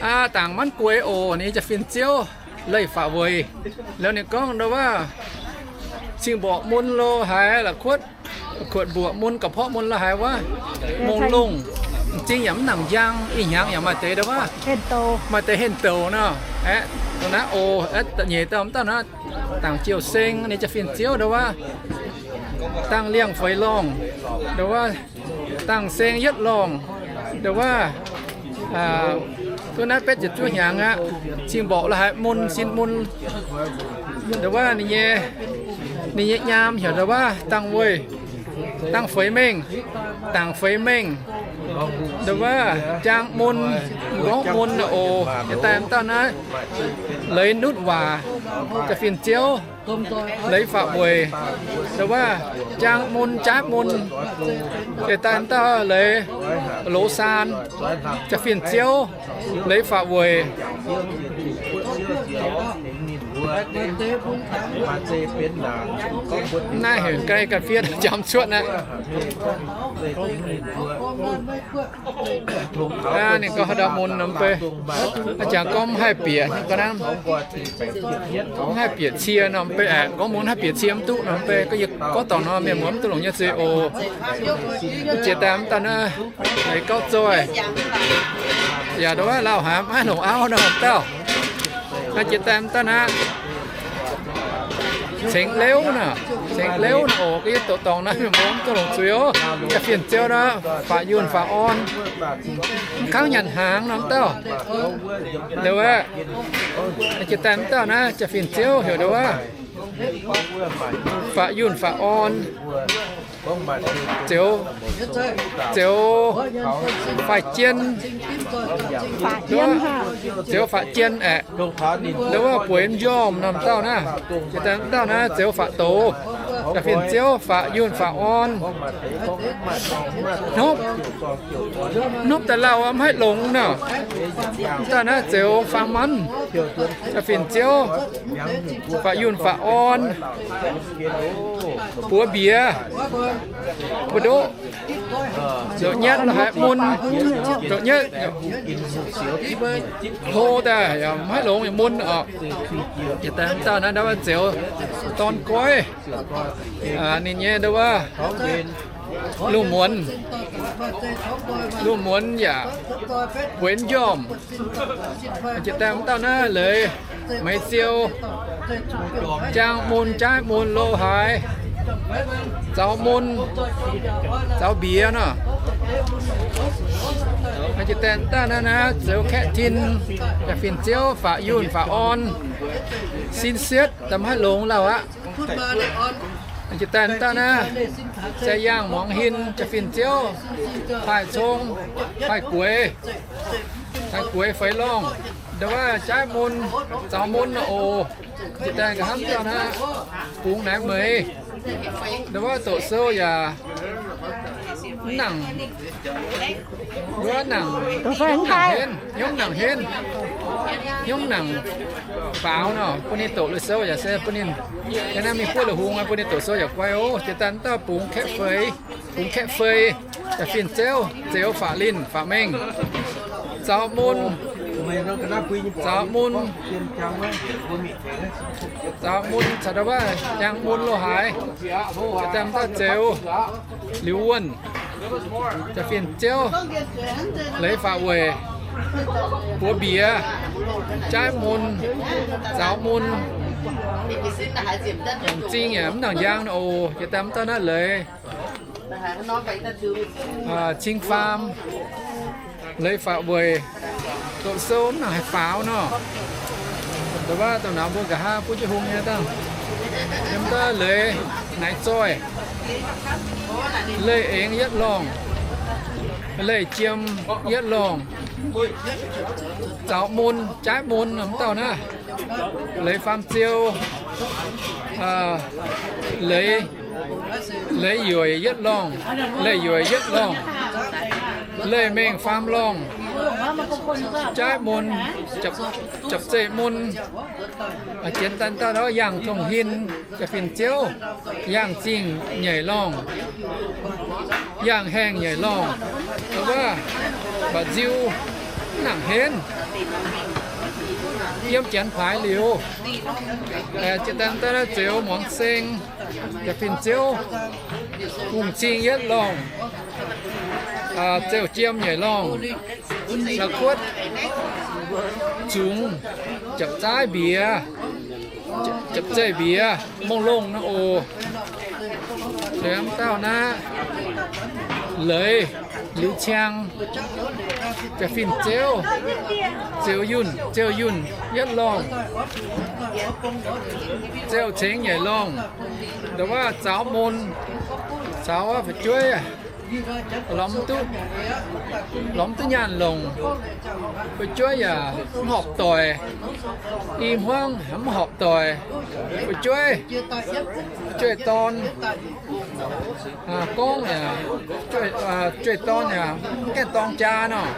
aa, dangc manv gueix oc, ninh jaa-fin ziouv leih faatv weic. Liuz ninh gorngv nduov waac, cing-mborqc mun lo haaix la'kuotv, kuotv mbuoqc mun, ga'porqv mun lo haaix wuov, mongh longh, m'zing yaac mv nangc njang, ih hnyangx yaac maaih deix nduov waac, maaih deix henh douc nor. Aeqv, dongh naaiv oc, nyeic dauh mv dauh naaiv, dangc jiouv seng, ninh jaa-fin ziouv nduov waac, dangh liangh feix lorngh, nduov waac, dangh seng yietv lorngh, nduov waac, duqv naaiv betv ziepc juov hnyangx aqv. Cing-mborqc lo haaix mun, sin mun, nduov waac ninh nyei, ninh nyei nyaam heuc nduov waac dangh weih, dangh feix mengh, dangc feix mengh, nduov waac jaang mun, m'nqorngv mun oc. Yietc daaih mv dauh naaiv, leiz nutv waac, jaa-fin ziouv, leiz faatv weic, nduov waac jaang mun, jaaiv mun. Yietc daaih mv dauh leiz loz saan, jaa-fin ziouv, leiz faatv weic. Naaiv heuc ga'naaiv ga'fiev jangx cuotv naaiv. Ninh gorngv haaix dauh mun nor mv bei, jangx gorngv mv haih bieqc, gorngv mv haih bieqc cie nor mv bei aeqv, gorngv mun haih bieqc cie mv duqv nor mv bei, gorngv yie gorngv dorngc nor mienh muoz mv duqv longc nyei zei oc. Jiex daaih mv dauh naaiv, leiz gauv zoih, yaac nduov waac lauh haic mv haih longc auv nor mv dauh. Jiex daaih mv dauh naaiv, cengx leuv nor, cengx leuv nor oc. Gorngv yie doqc dorngc naaiv mienh muoz mv duqv longc zuiz oc. Jaa-fin ziouv nor, faatv yunh faatv orn, mv kangv nyanc hnaangx nor mv dauh. Liuz aeqv, jiex daaih mv dauh naaiv jaa-fin ziouv heuc nduov waac, faatv yunh faatv orn, zeux, zeux faix jien, zeux faatv jien aeqv, nduov waac bueix m'njormh nor mv dauh naaiv. Jiex daaih mv dauh naaiv zeux faatv douz, jaa-fin ziouv faatv yunh faatv orn, hnopv, hnopv daaih lauh mv haih longx nor. Mv dauh naaiv zeux faam manv, jaa-fin ziouv faatv yunh faatv orn, buoz mbiex, buoz ndoqv, ndoqv nyatv lo haic mun, ndoqv nyatv hlo daaih yaac mv haih longx yaac mun oc. Jiex daaih mv dauh naaiv nduov waac zeux dorn goiv, ninh nyei nduov waac lungh muonz, lungh muonz yaac bueix m'njormh. Jiex daaih mv dauh naaiv leiz meix ziou, jaang mun, jaaiv mun, lo haaix, zaux mun, zaux mbiex nor. Jiex daaih mv dauh naaiv naaiv zeux kaeqv tin, jaa-fin ziouv faatv yunh faatv orn, sin sietv daaih mv haih longx lauh aqv. Jiex daaih mv dauh naaiv, zaih yaangh muangx hin, jaa-fin ziouv, paaih cong, paaih gueix, paaih gueix feix lorngh, nduov waac jaaiv mun, zaux mun nor oc. Jiex daaih nqa'haav dauh naaiv, bungx naaiv meix, nduov waac doqc sou yaac mv nangc, nduov nangc, hnyouv nangc henv, hnyouv nangc faaux nor, bun ninh doqc lui sou yaac se bun ninh, yaac naaiv mingh buov lui hungh, bun ninh doqc sou yaac guai oc. Jiex daaih mv dauh bungx kaeqv feix, bungx kaeqv feix, jaa-fin ziouv, zeux faatv linh faatv mengh, zaux mun, zaux mun, zaux mun caux nduov waac jaang mun lo haaix. Jiex daaih mv dauh zeux liuz wuonh, jaa-fin ziouv, leiz faatv weic, buoz mbiex, jaaiv mun, zaux mun, Zingh yaac mv nangc njang oc. Jiex daaih mv dauh naaiv leiz cing faam, leiz faatv weic, doqc sou mv nangc haih faaux nor. Dongh wuov dongh naaiv mbuo nqa'haav buov jienv hung nyei dangh. Yiem daaih leiz naaic zoih, leih eng yietv lorngh, leih jiem yietv lorngh, zaux mun, jaaiv mun mv dauh naaiv. Leiz faam ziou, leiz, leiz yueic yietv lorngh, leih yueic yietv lorngh, leih mengh faam lorngh, jaaiv mun, japc zeih mun, jiex daaih dauh yangh tongh hin, jaa-fin-ziouv, yangh zingh nyeic lorngh, yangh haengh nyeic lorngh, wuov, mba'nziu, mv nangc henv, yiem janx paaix liuz, jiex daaih dauh naaiv zeux muangx seng, jaa-fin-ziouv, hungh zingh yietv lorngh, zouh jiem nyeic lorngh, la'kuotv zungx, japc zaaiv mbiex, japc zeih mbiex, mongh longh naaiv oc. Liemh dauh naaiv, leiz liuz ciang, jaa-fin-ziouv, ziouc yunh, ziouc yunh yietv lorngh, ziouc cengx nyeic lorngh, nduov wuov zaux mun, caux fu'jueiv, lorz mv duqv, lorz mv duqv nyaanh longc, fu'jueiv yaac mv horpc doic, i hmuangv mv horpc doic, fu'jueiv, fu'jueiv dorn, gorngv yaac, fu'jueiv dorn yaac mv gaengh dorng jaa nor.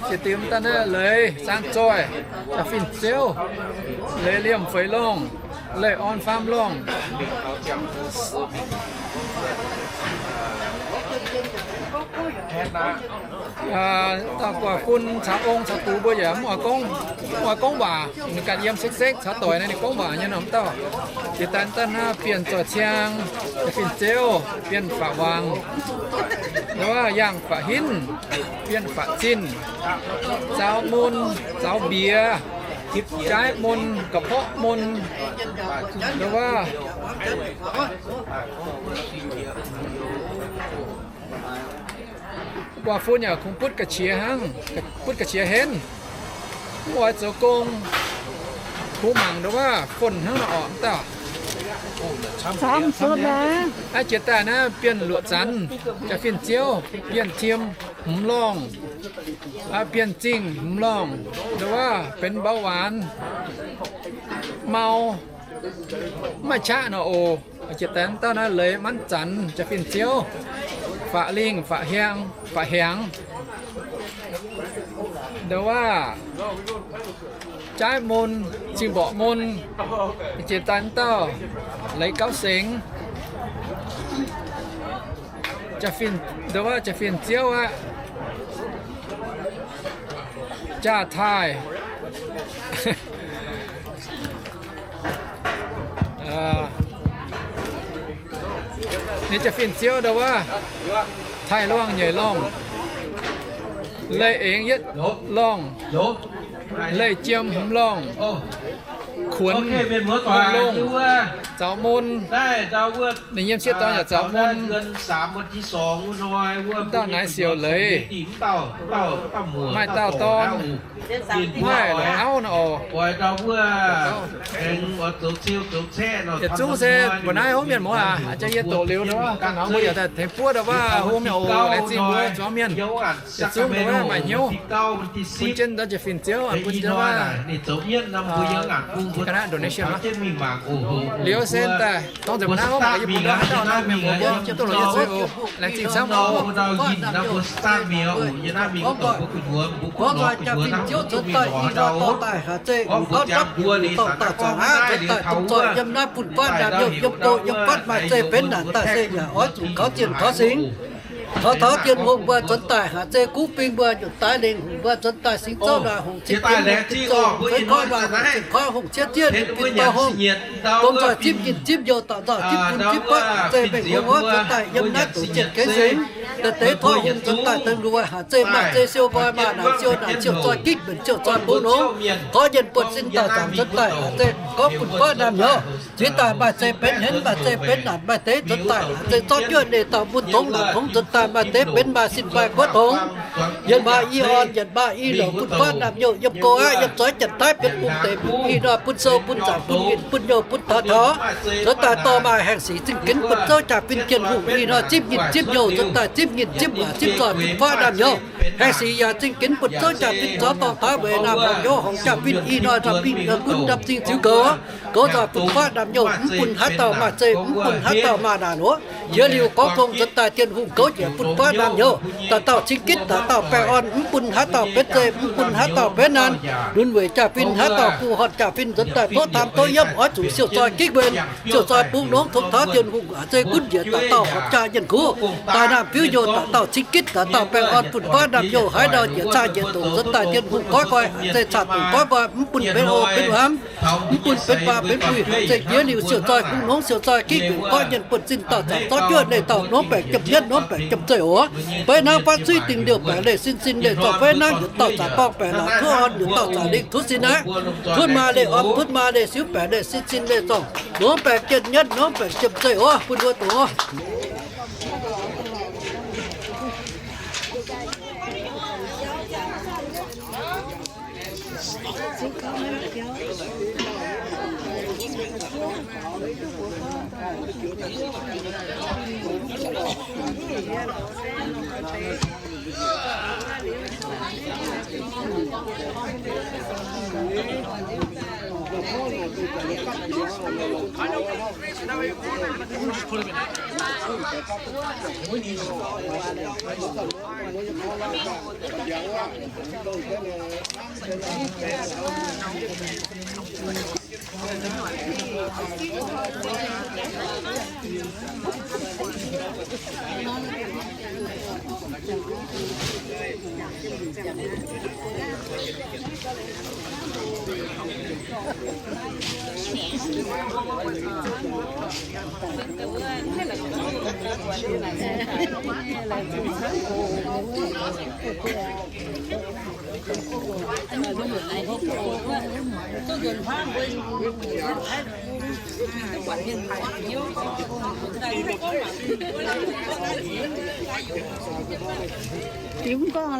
Jiex dimc daaih naaiv leiz zaanv zoih, jaa-fin-ziouv, leiz liemh feix lorngh, leih orn faam lorngh. Dauh guaax fun caux ong caux dux mbuo yaac mv oix gorngv, mv oix gorngv waac, ninh ganh yiem sekv-sekv caux doic naaiv ninh gorngv waac nyei nor mv dauh. Jiex daaih daaih naaiv bienh zoih ciang, jaa-fin-ziouv, bienh faqv wangc, nduov wuov yangh faqv hinv, bienh faqv zinh, zaux mun, zaux mbiex, jaaiv mun, ga'porqv mun, nduov wuov guaax fun yaac kungx butv ga'qiex hnangv, butv ga'qiex henv, mv oix zoux gong, kungx mangc nduov wuov fun hnangv nor orqc mv dauh. Aa, jiex daaih naaiv bienh luoqc zanc, jaa-fin-ziouv, bienh tim hmz lorngh, bienh zingh hmz lorngh, nduov wuov benx mbau waanx, mau, mv maaih qaqv nor oc. Jiex daaih dauh naaiv leiz manv zanc, jaa-fin-ziouv, faqv lingh, faqv hiaang, faqv hiaangx, nduov wuov jaaiv mun, zingh mborqc mun. Jiex daaih dauh leiz gauv sengx, nduov wuov jaa-fin-ziouv aqv, jaa-taaih. Ninh jaa-fin-ziouv nduov wuov taaih-luangh nyeic lorngh, leih eng yietv lorngh, leih jiem hmz lorngh, kuonx longh, zaux mun. Ninh yiem sieqv dorn yaac zaux mun. Dauh naaiv siouc leiz, maaih dauh dorn, maaih longc auv nor oc. Yietc zungv se mbuo naaiv hopv mienh muoz aac, jang yie doqc liuz nor, ganh nor mbuo yaac daaih tengx buov nor wuov hopv mienh oc, laengz zingh mbuo zuangx mienh. Yietc zungv nor maaih hnyouv bun jienv dauh jaa-fin-ziouv, bun jienv wuov donation. Liuz se daaih dorng nzengc mbuo naaiv hopv mienh yie mbuo haaix dauh naaiv mienh muoz mbuo jienv duqv longc Yesu oc. Laengz zingh camv oc. Yiem naaiv bun fatv naamh youh yiem doqc yiem fatv maaih zeiv benx naanc daaih se yaac oix zuqc kaux zienh kaux singx. Taux taux Tin-Hungh mbuo nzuonx daaih haic, zeiv guv bing mbuo nyutc daaih lengh hungh mbuo nzuonx daaih singx zouv naaic hungh cing dinh hungh cing zouv feix koiv naaic hungh cing koiv hungh ciev zienh hungh cing dorh hungh, domh nzoih zipv njinh zipv youh, dauh nzoih zipv bun zipv fatv, zeiv mengh hungh wuov nzuonx daaih yiem naaiv zuqc zienh keix singx. deix deix tov hungh nzuonx daaih dongh luoqc haac zeiv maaih zeiv siou nqoi maaih naanc siou naanc siou zoi gitv mbenc siou zoi bungx nongx. Gorngv yienh buonv-sin dauh zaangc nzuonx daaih haac zeiv gorngv fun-faqv naamh nyouz. Jiex daaih maaih zeiv benx henv maaih zeiv benx naanc maaih deix nzuonx daaih haac zeiv zorqv juoqv leih dauh mun dongx naanc hngongx nzuonx daaih maaih deix benx maaih sin maaih guoqv dongx. Yienh maa i orn, yienh maa i louc, fun-faqv naamh nyouh, yiem go aqv, yiem zoix janx-taiv bienx bung deic, i hnoi bun sou, bun zaangc, bun winh, bun nyouh, bun taux taux. Nzuonx daaih dorh maaih haengh sic zingh ginx bun zouv jaa-fin Tin-Hungh, i hnoi zipv nyinh zipv nyouh, nzuonx daaih zipv nyinh zipv waac zipv zoih, fun-faqv naamh nyouh. Haengh sic yaac zingh ginx bun zouv jaa-fin caux dorngh taux weic naamh horngc nyouz horngc jaa-fin, i hnoi ndapv zingh, gunv ndapv zingh ziux goux, goux zoih fun-faqv naamh nyouh, mv bun haaix dauh maaih zeiv, mv bun haaix dauh maaih naanc oc. Jiex liuz gorngv tong nzuonx daaih Tin-Hungh gouv njiec fun-faqv naamh nyouh, dauh dauh cing gitv, dauh dauh baengh orn, mv bun haaix dauh benx zeiv, mv bun haaix dauh benx naanc. Lunx weic jaa-fin, haaix dauh bun horn jaa-fin nzuonx daaih tov taam tov yiemv, oix zuqc siou zoi gitv mbenc, siou zoi bungx nongx, tong taux Tin-Hungh haac zeiv gunv njiec dauh dauh horpc jaa yienh kuv, daaih naamh fiuv youh, dauh dauh cing gitv, dauh dauh baengh orn, fun-faqv naamh youh, haaix ndau njiec caa njiec dongc nzuonx daaih Tin-Hungh goiv nqoi, haac zeiv caa dongc goiv nqoi, mv bun benx o benx muangx, mv bun benx faam benx puix, haac zeiv jiex liuz siou zoi bungx nongx, siou zoi gitv mbenc, gorngv yienh buonv-sin dauh zaangc zorqv juoqv leih dauh nongx baengc jiem nyietv, nongx baengc jiem zeiv oc. Fei hnangv fatv suiv dingc liouh baengc leih sin sin leih zorqv fei hnangv yietc dauh zaangc borngh baengc laac tuov orn yietc dauh zaangc lingh tuv sin aqv. Tunv maa leih orn, tunv maa leih siuv baengc leih sin sin leih zorqv nongx baengc jiem nyietv, nongx baengc jiem zeiv oc. Bun wuov dongh oc. Yie mv gorngv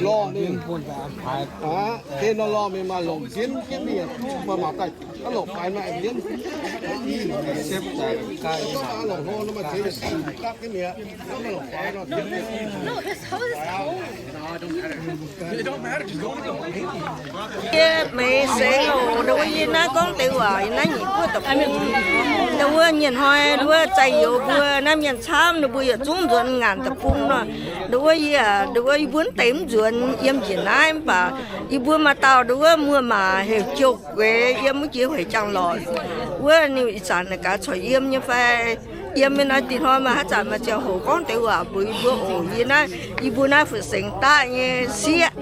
lorqc, hnoi gorngv camv. Aa, deix nor lorh mingh maaih longc jienv jienv mingh, duqv maaih mangc daaih, aa, longc faix maaih jienv. Aa, longc hlo nor maaih deix dapv jienv mingh, aa, longc faix nor jienv. Yie meix seix oc, ndau wuov yie naaiv gorngv deix waac, yie naaiv nyic buoqv deic-bung. Ndau wuov nyienh hnoi, ndau wuov zai youz mbuo naaiv mienh camv, ninh mbuo yietc zungv nzuonx ngaanc deic-bung nor. Ndau wuov yie, ndau wuov yie mbuo mv deix mv nzuonx yiem njiec naaiv mv baac yie mbuo maaih dauh ndau wuov muoz-maac heuc Jouh Gueix yiem wuov jiex Hueix Jangx Lorqc wuov, ninh ih zanc naaic gaax corc yiem nyei fai? Yiem nyei nor, dih hnoi maaih haaix zanc maaih ziangh hoc gorngv deix waac mbuox yie mbuo oc. Yie naaiv, yie mbuo naaiv Fu'sengx daqv nyei sieqv,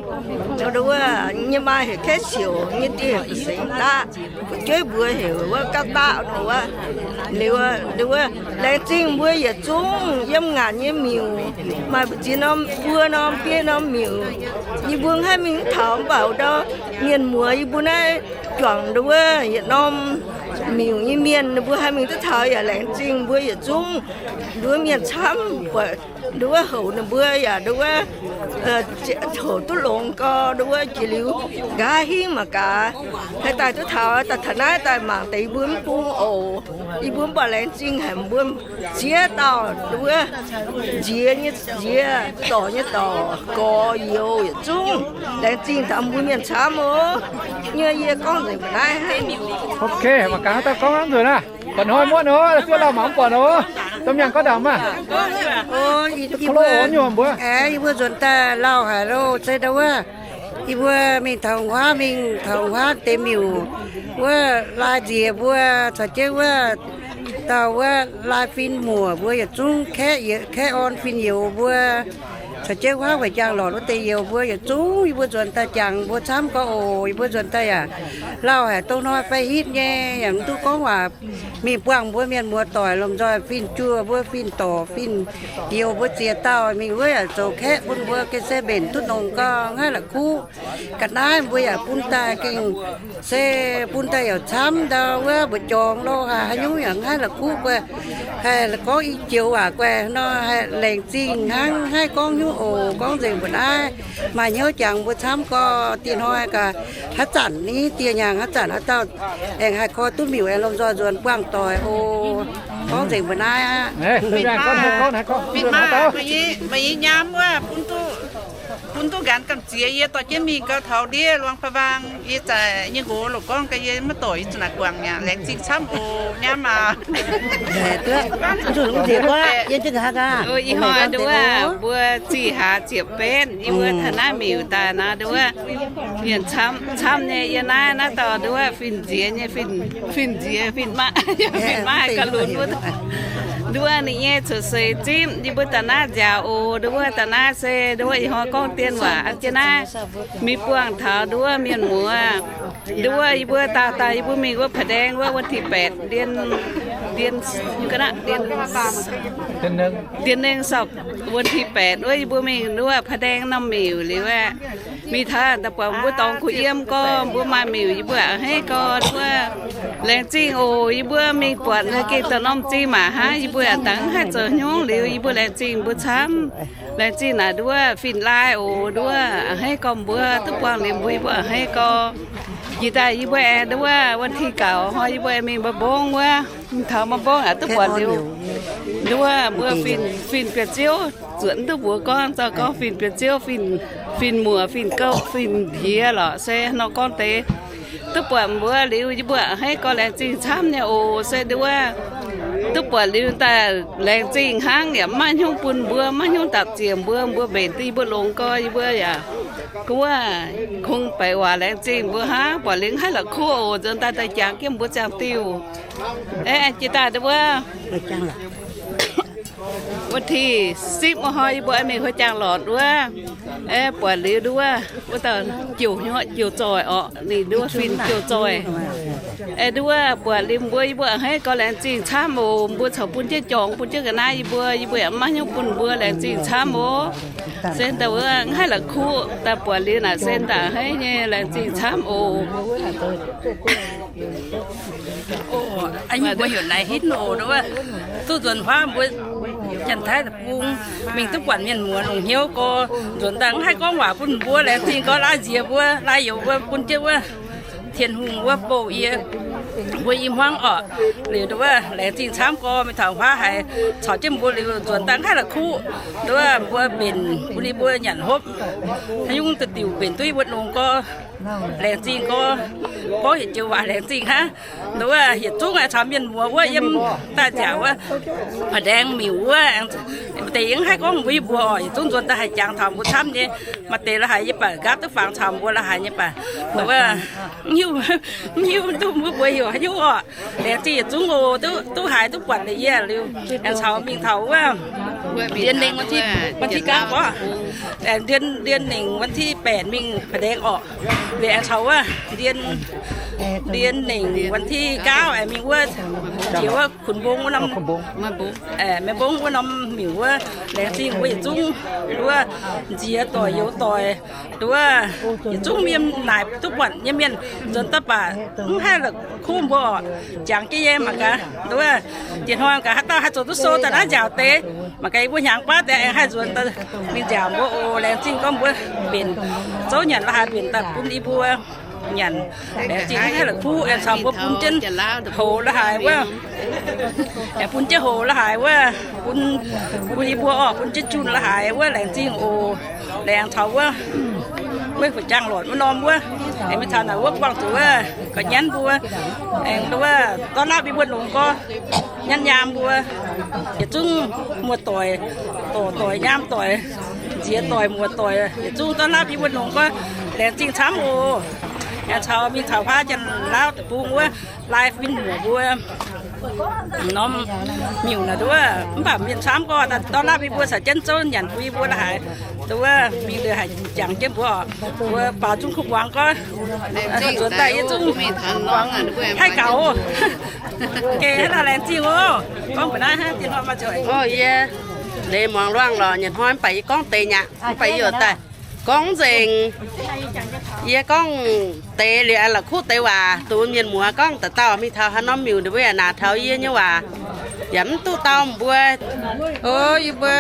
ndau wuov nyei maa heuc Kaeqv Siouc, nyei die heuc Fu'sengx daqv. Fu'jueiv mbuox heuc wuov Gapv Daqv nor wuov. Liuz, liuz wuov, laengz zingh mbuo yietc zungv yiem ngaanc nyei miuc, maaih mbu'ziex norm, buo norm, biei norm miuc. Yie mbuo haih mingh mv taux, mv baac ndau mienh muoz yie mbuo naaiv juangc ndau wuov yietc norm miuc nyei mienh, ninh mbuo haih mingh duqv taux yaac laengz zingh mbuo yietc zungv ndau wuov mienh camv, buatc ndau wuov houc ninh mbuo yaac ndau wuov houc duqv longx gau, ndau wuov jiex liuz nqa'haav hingv mangc gaax, haih daaih duqv taux, daaih taux naaiv daaih mangc deix yie mbuo mv bung oc. Yie mbuo mv baac laengz zingh haic mbuo ziex dauh ndau wuov nziex nyei nziex, dorc nyei dorc, gorx youz yietc zungv laengz zingh taux mbuo mienh camv oc. Nyei yie gorngv nzengc mbuo naaiv. Ok, mangc gaax haaix dauh gorngv hnangv nzunc aqv. Buatc hnoi muonv oc, zuov lauh mangc mv buatc oc. Domh mienh gorngv ndaangc maah. Yie mbuo, yie mbuo nzuonx daaih lauh haic loh, se ndau wuov yie mbuo mingh taux huaav, mingh taux huaav deix miuc wuov, lai nziex mbuo caux jienv wuov dauh wuov lai fin muoc mbuo yietc zungv kaeqv, kaeqv orn fin-youz mbuo. caux jienv huaav weic jaang lorqc wuov deix youz mbuo yietc zungv yie mbuo nzuonx daaih jangx mbuo camv gorx oc. Yie mbuo nzuonx daaih yaac lauh haic dongh hnoi fai hitv nyei, yaac mv duqv gorngv waac mingh buangh mbuo mienh muoz-doic lomh nzoih fin-juoh mbuo fin-dorc fin-youz mbuo ziex dauh mingh wuov yaac zoux kaeqv bun mbuo gengh se mbenc duqv nongx gau, haih la'kuqv. Ga'naaiv mbuo yaac bun daaih gengh se bun daaih yaac camv ndau wuov mbu'jorngx lo haaix nyungc yaac haih la'kuqv guaih, haih gorngv i joux waac guaih nor, haih laengz zingh hnangv, haih gorngv nyungc oc. Gorngv nzengc mbuo naaiv maaih hnyouv jangx mbuo camv gorx. Dieh hnoi gaax, haaix zanc ni dieh hnyangx haaix zanc haaix dauh aengx haih koi duqv miuc aengx lomh nzoih nzuonx buangh doic oc. Gorngv nzengc mbuo naaiv aqv. Meih nyei nyaam wuov, bun duqv nqanx gamh nziex yie dorh jienv mingh gau taux ndiev Luang Prabang. Yie zaqc nyei nqox loz gorngv gaax yie maiv dorc yie zuqc naaic guangc mi'aqv. Laengz zingh camv oc, nyaam aac. Ih hnoi nduov mbuo zih hlaax ziepc betv, yie mbuo taux naaiv miuc daaih nor nduov mienh camv nyei. Yie naaiv, naaiv dauh nduov fin-nziex nyei, fin-nziex, fin-maiv, fin-ga'lunx wuov. Nduov ninh nyei cuotv seix zipv, yie mbuo daaih naaiv nziaauc oc. Nduov daaih naaiv se nduov ih hnoi gorngv dien waac jienv naaiv mingh buangh taux nduov mienh muoz. Nduov yie mbuo daaih, daaih yie mbuo mingh wuov ผาแดง wuov วันที่แปด เดือน เดือน เดือน เดือนหนึ่ง สัป วันที่แปด wuov yie mbuo mingh nduov ผาแดง norm miuc liuz aeqv, mingh taux daaih buatc mbuo dorngx kuh yiem gorx, mbuo maaih miuc yie mbuo a'hneiv gorx nduov. Laengz zingh oc. Yie mbuo mingh buatc naaiv gengh daaih norm zingh maac hnangv, yie mbuo yaac dangx haih zoux hnyungv liuz yie mbuo laengz zingh mbuo camv. Laengz zingh naaic nduov fin-lai oc. Nduov a'hneiv gorx mbuo duqv buangh liuz mbuo yie mbuo a'hneiv gorx. Jiex daaih yie mbuo aengx nduov วันที่เก้า hnoi yie mbuo aengx mingh บางบง wuov, mingh taux บางบง aqv, duqv buatc liuz nduov mbuo fin, fin-guoqv-ziouv zuotc duqv mbuox gorngv, zorqv gorngv fin-guoqv-ziouv, fin, fin-muoc, fin-gouv, fin-njiex lorqc, se nor gorngv deix duqv buatc mbuo liuz yie mbuo a'hneiv gorx laengz zingh camv nyei oc. Se nduov duqv buatc liuz daaih laengz zingh hnangv, yaac maiv hnyungv bun mbuo, maiv hnyungv dapc ziec mbuo, mbuo mbenc duqv yie mbuo longx gorx, yie mbuo yaac guov kungx beic waac laengz zingh mbuo hnangv. Buatc liuz haih la'kuqv oc. Nzuonx daaih daaih jangx jienv mbuo ziangh diuh. Aeqv, jiex daaih nduov วันที่สิบ wuov hnoi yie mbuo aengx mingh huo jangx lortc wuov. Aeqv, buatc liuz nduov wuov dauh jouh hnyuoqv jouh zoih orqc, ninh nduov fin jouh zoih. Aeqv, nduov buatc liuz mbuo yie mbuo a'hneiv gorx laengz zingh camv oc. Mbuo corc bun jienv jorngx, bun jienv ga'naaiv yie mbuo, yie mbuo yaac maiv hnyouv bun mbuo, laengz zingh camv oc. Se daaih wuov haih la'kuqv, daaih buatc liuz naaic se daaih a'hneiv nyei, laengz zingh camv oc. Mbuo heuc Naaiv Hitv oc, nduov duqv nzuonx huaav mbuo Janx-Taiv deic-bung mingh duqv buatc mienh muoz longc hnyouv gorx, nzuonx daaih mv haih gorngv waac bun mbuo, laengz zingh gorx, laaix nziex mbuo, laaix youz mbuo, bun jienv wuov Tin-Hungh wuov bouh yie mbuo i hmuangv orqc. Liuz nduov laengz zingh camv gorx, mingh taux huaav haiz caux jienv mbuo liuz nzuonx daaih mv haih la'kuqv, nduov mbuo mbenc bun yie mbuo nyanc hopv, haaix nyungc da'diuc mbenc duqv yie mbuo longx gorx, laengz zingh gorx, gorngv yietc joux waac laengz zingh hnangv. Nduov yietc zungv aengx caux mienh muoz wuov yiem daaih nziaauc wuov ผาแดง miuc wuov, deix yie mv haih gorngv mbuo yie mbuo orqc, yietc zungv nzuonx daaih haih jangx taux mbuo camv nyei. Maaih deix la'haiz yie baac nqaapv duqv fangx caux mbuo la'haiz nyei baac, nduov mv hiuv, mv hiuv duqv mbuo mbuox heuc haaix nyungc orqc. Laengz zingh yietc zungv oc, duqv, duqv haiz duqv buatc liuz yie liuz, aengx caux mingh taux wuov เดือนหนึ่ง วันที่ วันที่เก้า gorngv, เดือน เดือนหนึ่ง วันที่แปด mingh ผาแดง orqc. Liuz aengx caux wuov เดือน เดือนหนึ่ง วันที่เก้า aengx mingh wuov jiex wuov Khun Mbong wuov norm, Mei Mbong wuov norm miuc wuov. Laengz zingh mbuo yietc zungv nduov nziex doic youz doic, nduov yietc zungv yiem naaic duqv buatc nyei mienh nzuonx daaih baac mv haih la'kuqv mbuo orqc. Jangx jienv yie mangc gaax, nduov dieh hnoi gaax haaix dauh haih zoux duqv sou daaih naaiv nziaauc deix, mangc gaax yie mbuo hnyangx baav deix aengx haih nzuonx daaih mingh nziaauc mbuo oc. Laengz zingh gorngv mbuo mbenc zouv nyanc la'haaix mbenc daaih bun yie mbuo nyanc. Laengz zingh mv haih la'kuqv, aengx caux mbuo bun jienv hoc la'haaix wuov, aengx bun jienv hoc la'haaix wuov, bun, bun yie mbuo orqc, bun jienv junh la'haaix wuov. Laengz zingh oc. Laengz caux wuov, wuov fu'jang lortc wuov norm wuov, aengx mingh taux naaic wuov buangh zuqc wuov ga'nyanv mbuo, aengx wuov ต้อนรับ yie mbuo longx gorx, nyanv nyaam mbuo yietc zungv muoz-doic, dorc doic, nyaam doic, nziex doic, muoz-doic yietc zungv ต้อนรับ yie mbuo longx gorx. Laengz zingh camv oc. Aengx caux mingh taux huaav Janx-Laauv deic-bung wuov, lai fin-muoc mbuo norm miuc naaic nduov, mv baac mienh camv gorx ต้อนรับ yie mbuo caux jienv zouv nyanc bun yie mbuo la'haaix. Wuov mingh ndeic haic jangx jienv mbuo, mbuo baaux zungv kuv muangx gorngv, nzuonx daaih yie zungv muangx haih gaux. Geh hnangv naaiv laengz zingh oc. Gorngv mbuo naaiv hnangv dien hnoi maaih ziouc, yie leiz muangx luangh lorqc, nyei hnoi mv baac yie gorngv deix nyaqc, mv baac yie oix daaih gorngv nzengc. Yie gorngv deix liuz, la'kuqv deix waac dongh mienh muoz gorngv dauh dauh mingh taux haaix norm miuc ninh mbuo yaac naaic taux yie nyei waac, yaac mv duqv dau mbuo. O, yie mbuo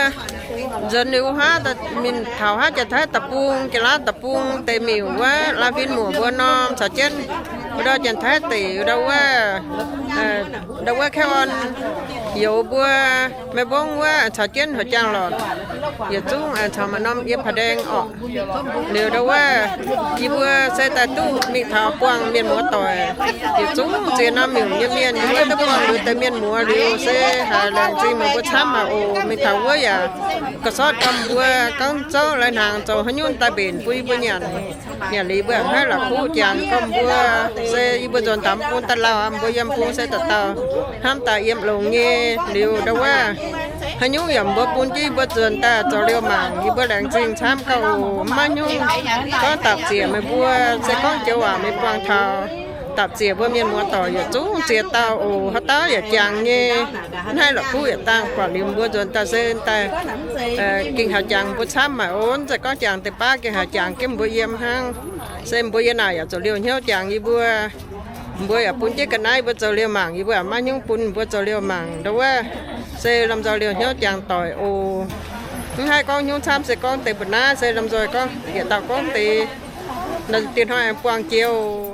nzuonx liuz wuov hnangv, mingh taux hnangv Janx-Taiv deic-bung, Janx-Laauv deic-bung deix miuc wuov, Laa Fin muoc mbuo norm caux jienv wuov ndau Janx-Taiv deic, ndau wuov, ndau wuov Kaeqv Orn youz mbuo, Meiv Mbong wuov caux jienv Houc Jaang lorqc, yietc zungv caux maaih norm yiem Paa Ndaeng orqc. Liuz ndau wuov, yie mbuo se daaih duqv mingh taux buangh mienh muoz doic, yietc zungv ziex norm miuc nyei mienh, yie mbuo duqv buangh liuz deix mienh muoz liuz se haiz laengz zingh meih mbuo camv maah oc. Mingh taux wuov yaac ga'sortv gormx mbuo gorngv zouv lai hnaangx zoux haaix nyungc daaih mbenc bun yie mbuo nyanc. Nyanc liuz mbuo hnangv la'kuqv jangx gormx mbuo, se yie mbuo nzuonx daaih mv bung daaih lauh, mbuo yiem bung se dauh dauh hnamv daaih yiem longx nyei. Liuz ndau wuov, haaix nyungc yaac mbuo bun jienv yie mbuo nzuonx daaih zoux liouh mangc, yie mbuo laengz zingh camv gauh oc. Mv maiv nyungc gorngv dapc ziec meih mbuo, se gorngv joux waac meih buangh taux, dapc ziec mbuo mienh muoz doic yietc zungv ziex dauh oc. Haaix dauh yaac jangx nyei. Naaiv la'kuqv yietc dangh buatc liuz mbuo nzuonx daaih se daaih gengh haih jangx mbuo camv maah oc. Mv zeiz gorngv jangx deix baav gengh haih jangx jienv mbuo yiem hnangv. Se mbuo yiem naaic yaac zoux liouh hnyouv jangx yie mbuo. Mbuo yaac bun jienv ga'naaiv mbuo zoux liouh mangc, yie mbuo yaac maiv nyungc bun mbuo zoux liouh mangc. Ndau wuov se lomh nzoih liouh hnyouv jangx doic oc. Mv haih gorngv hnyouv camv, se gorngv deix mbu'naaiv se lomh nzoih gorngv yietc dauh gorngv deix, dien hnoi buangh jiex oc.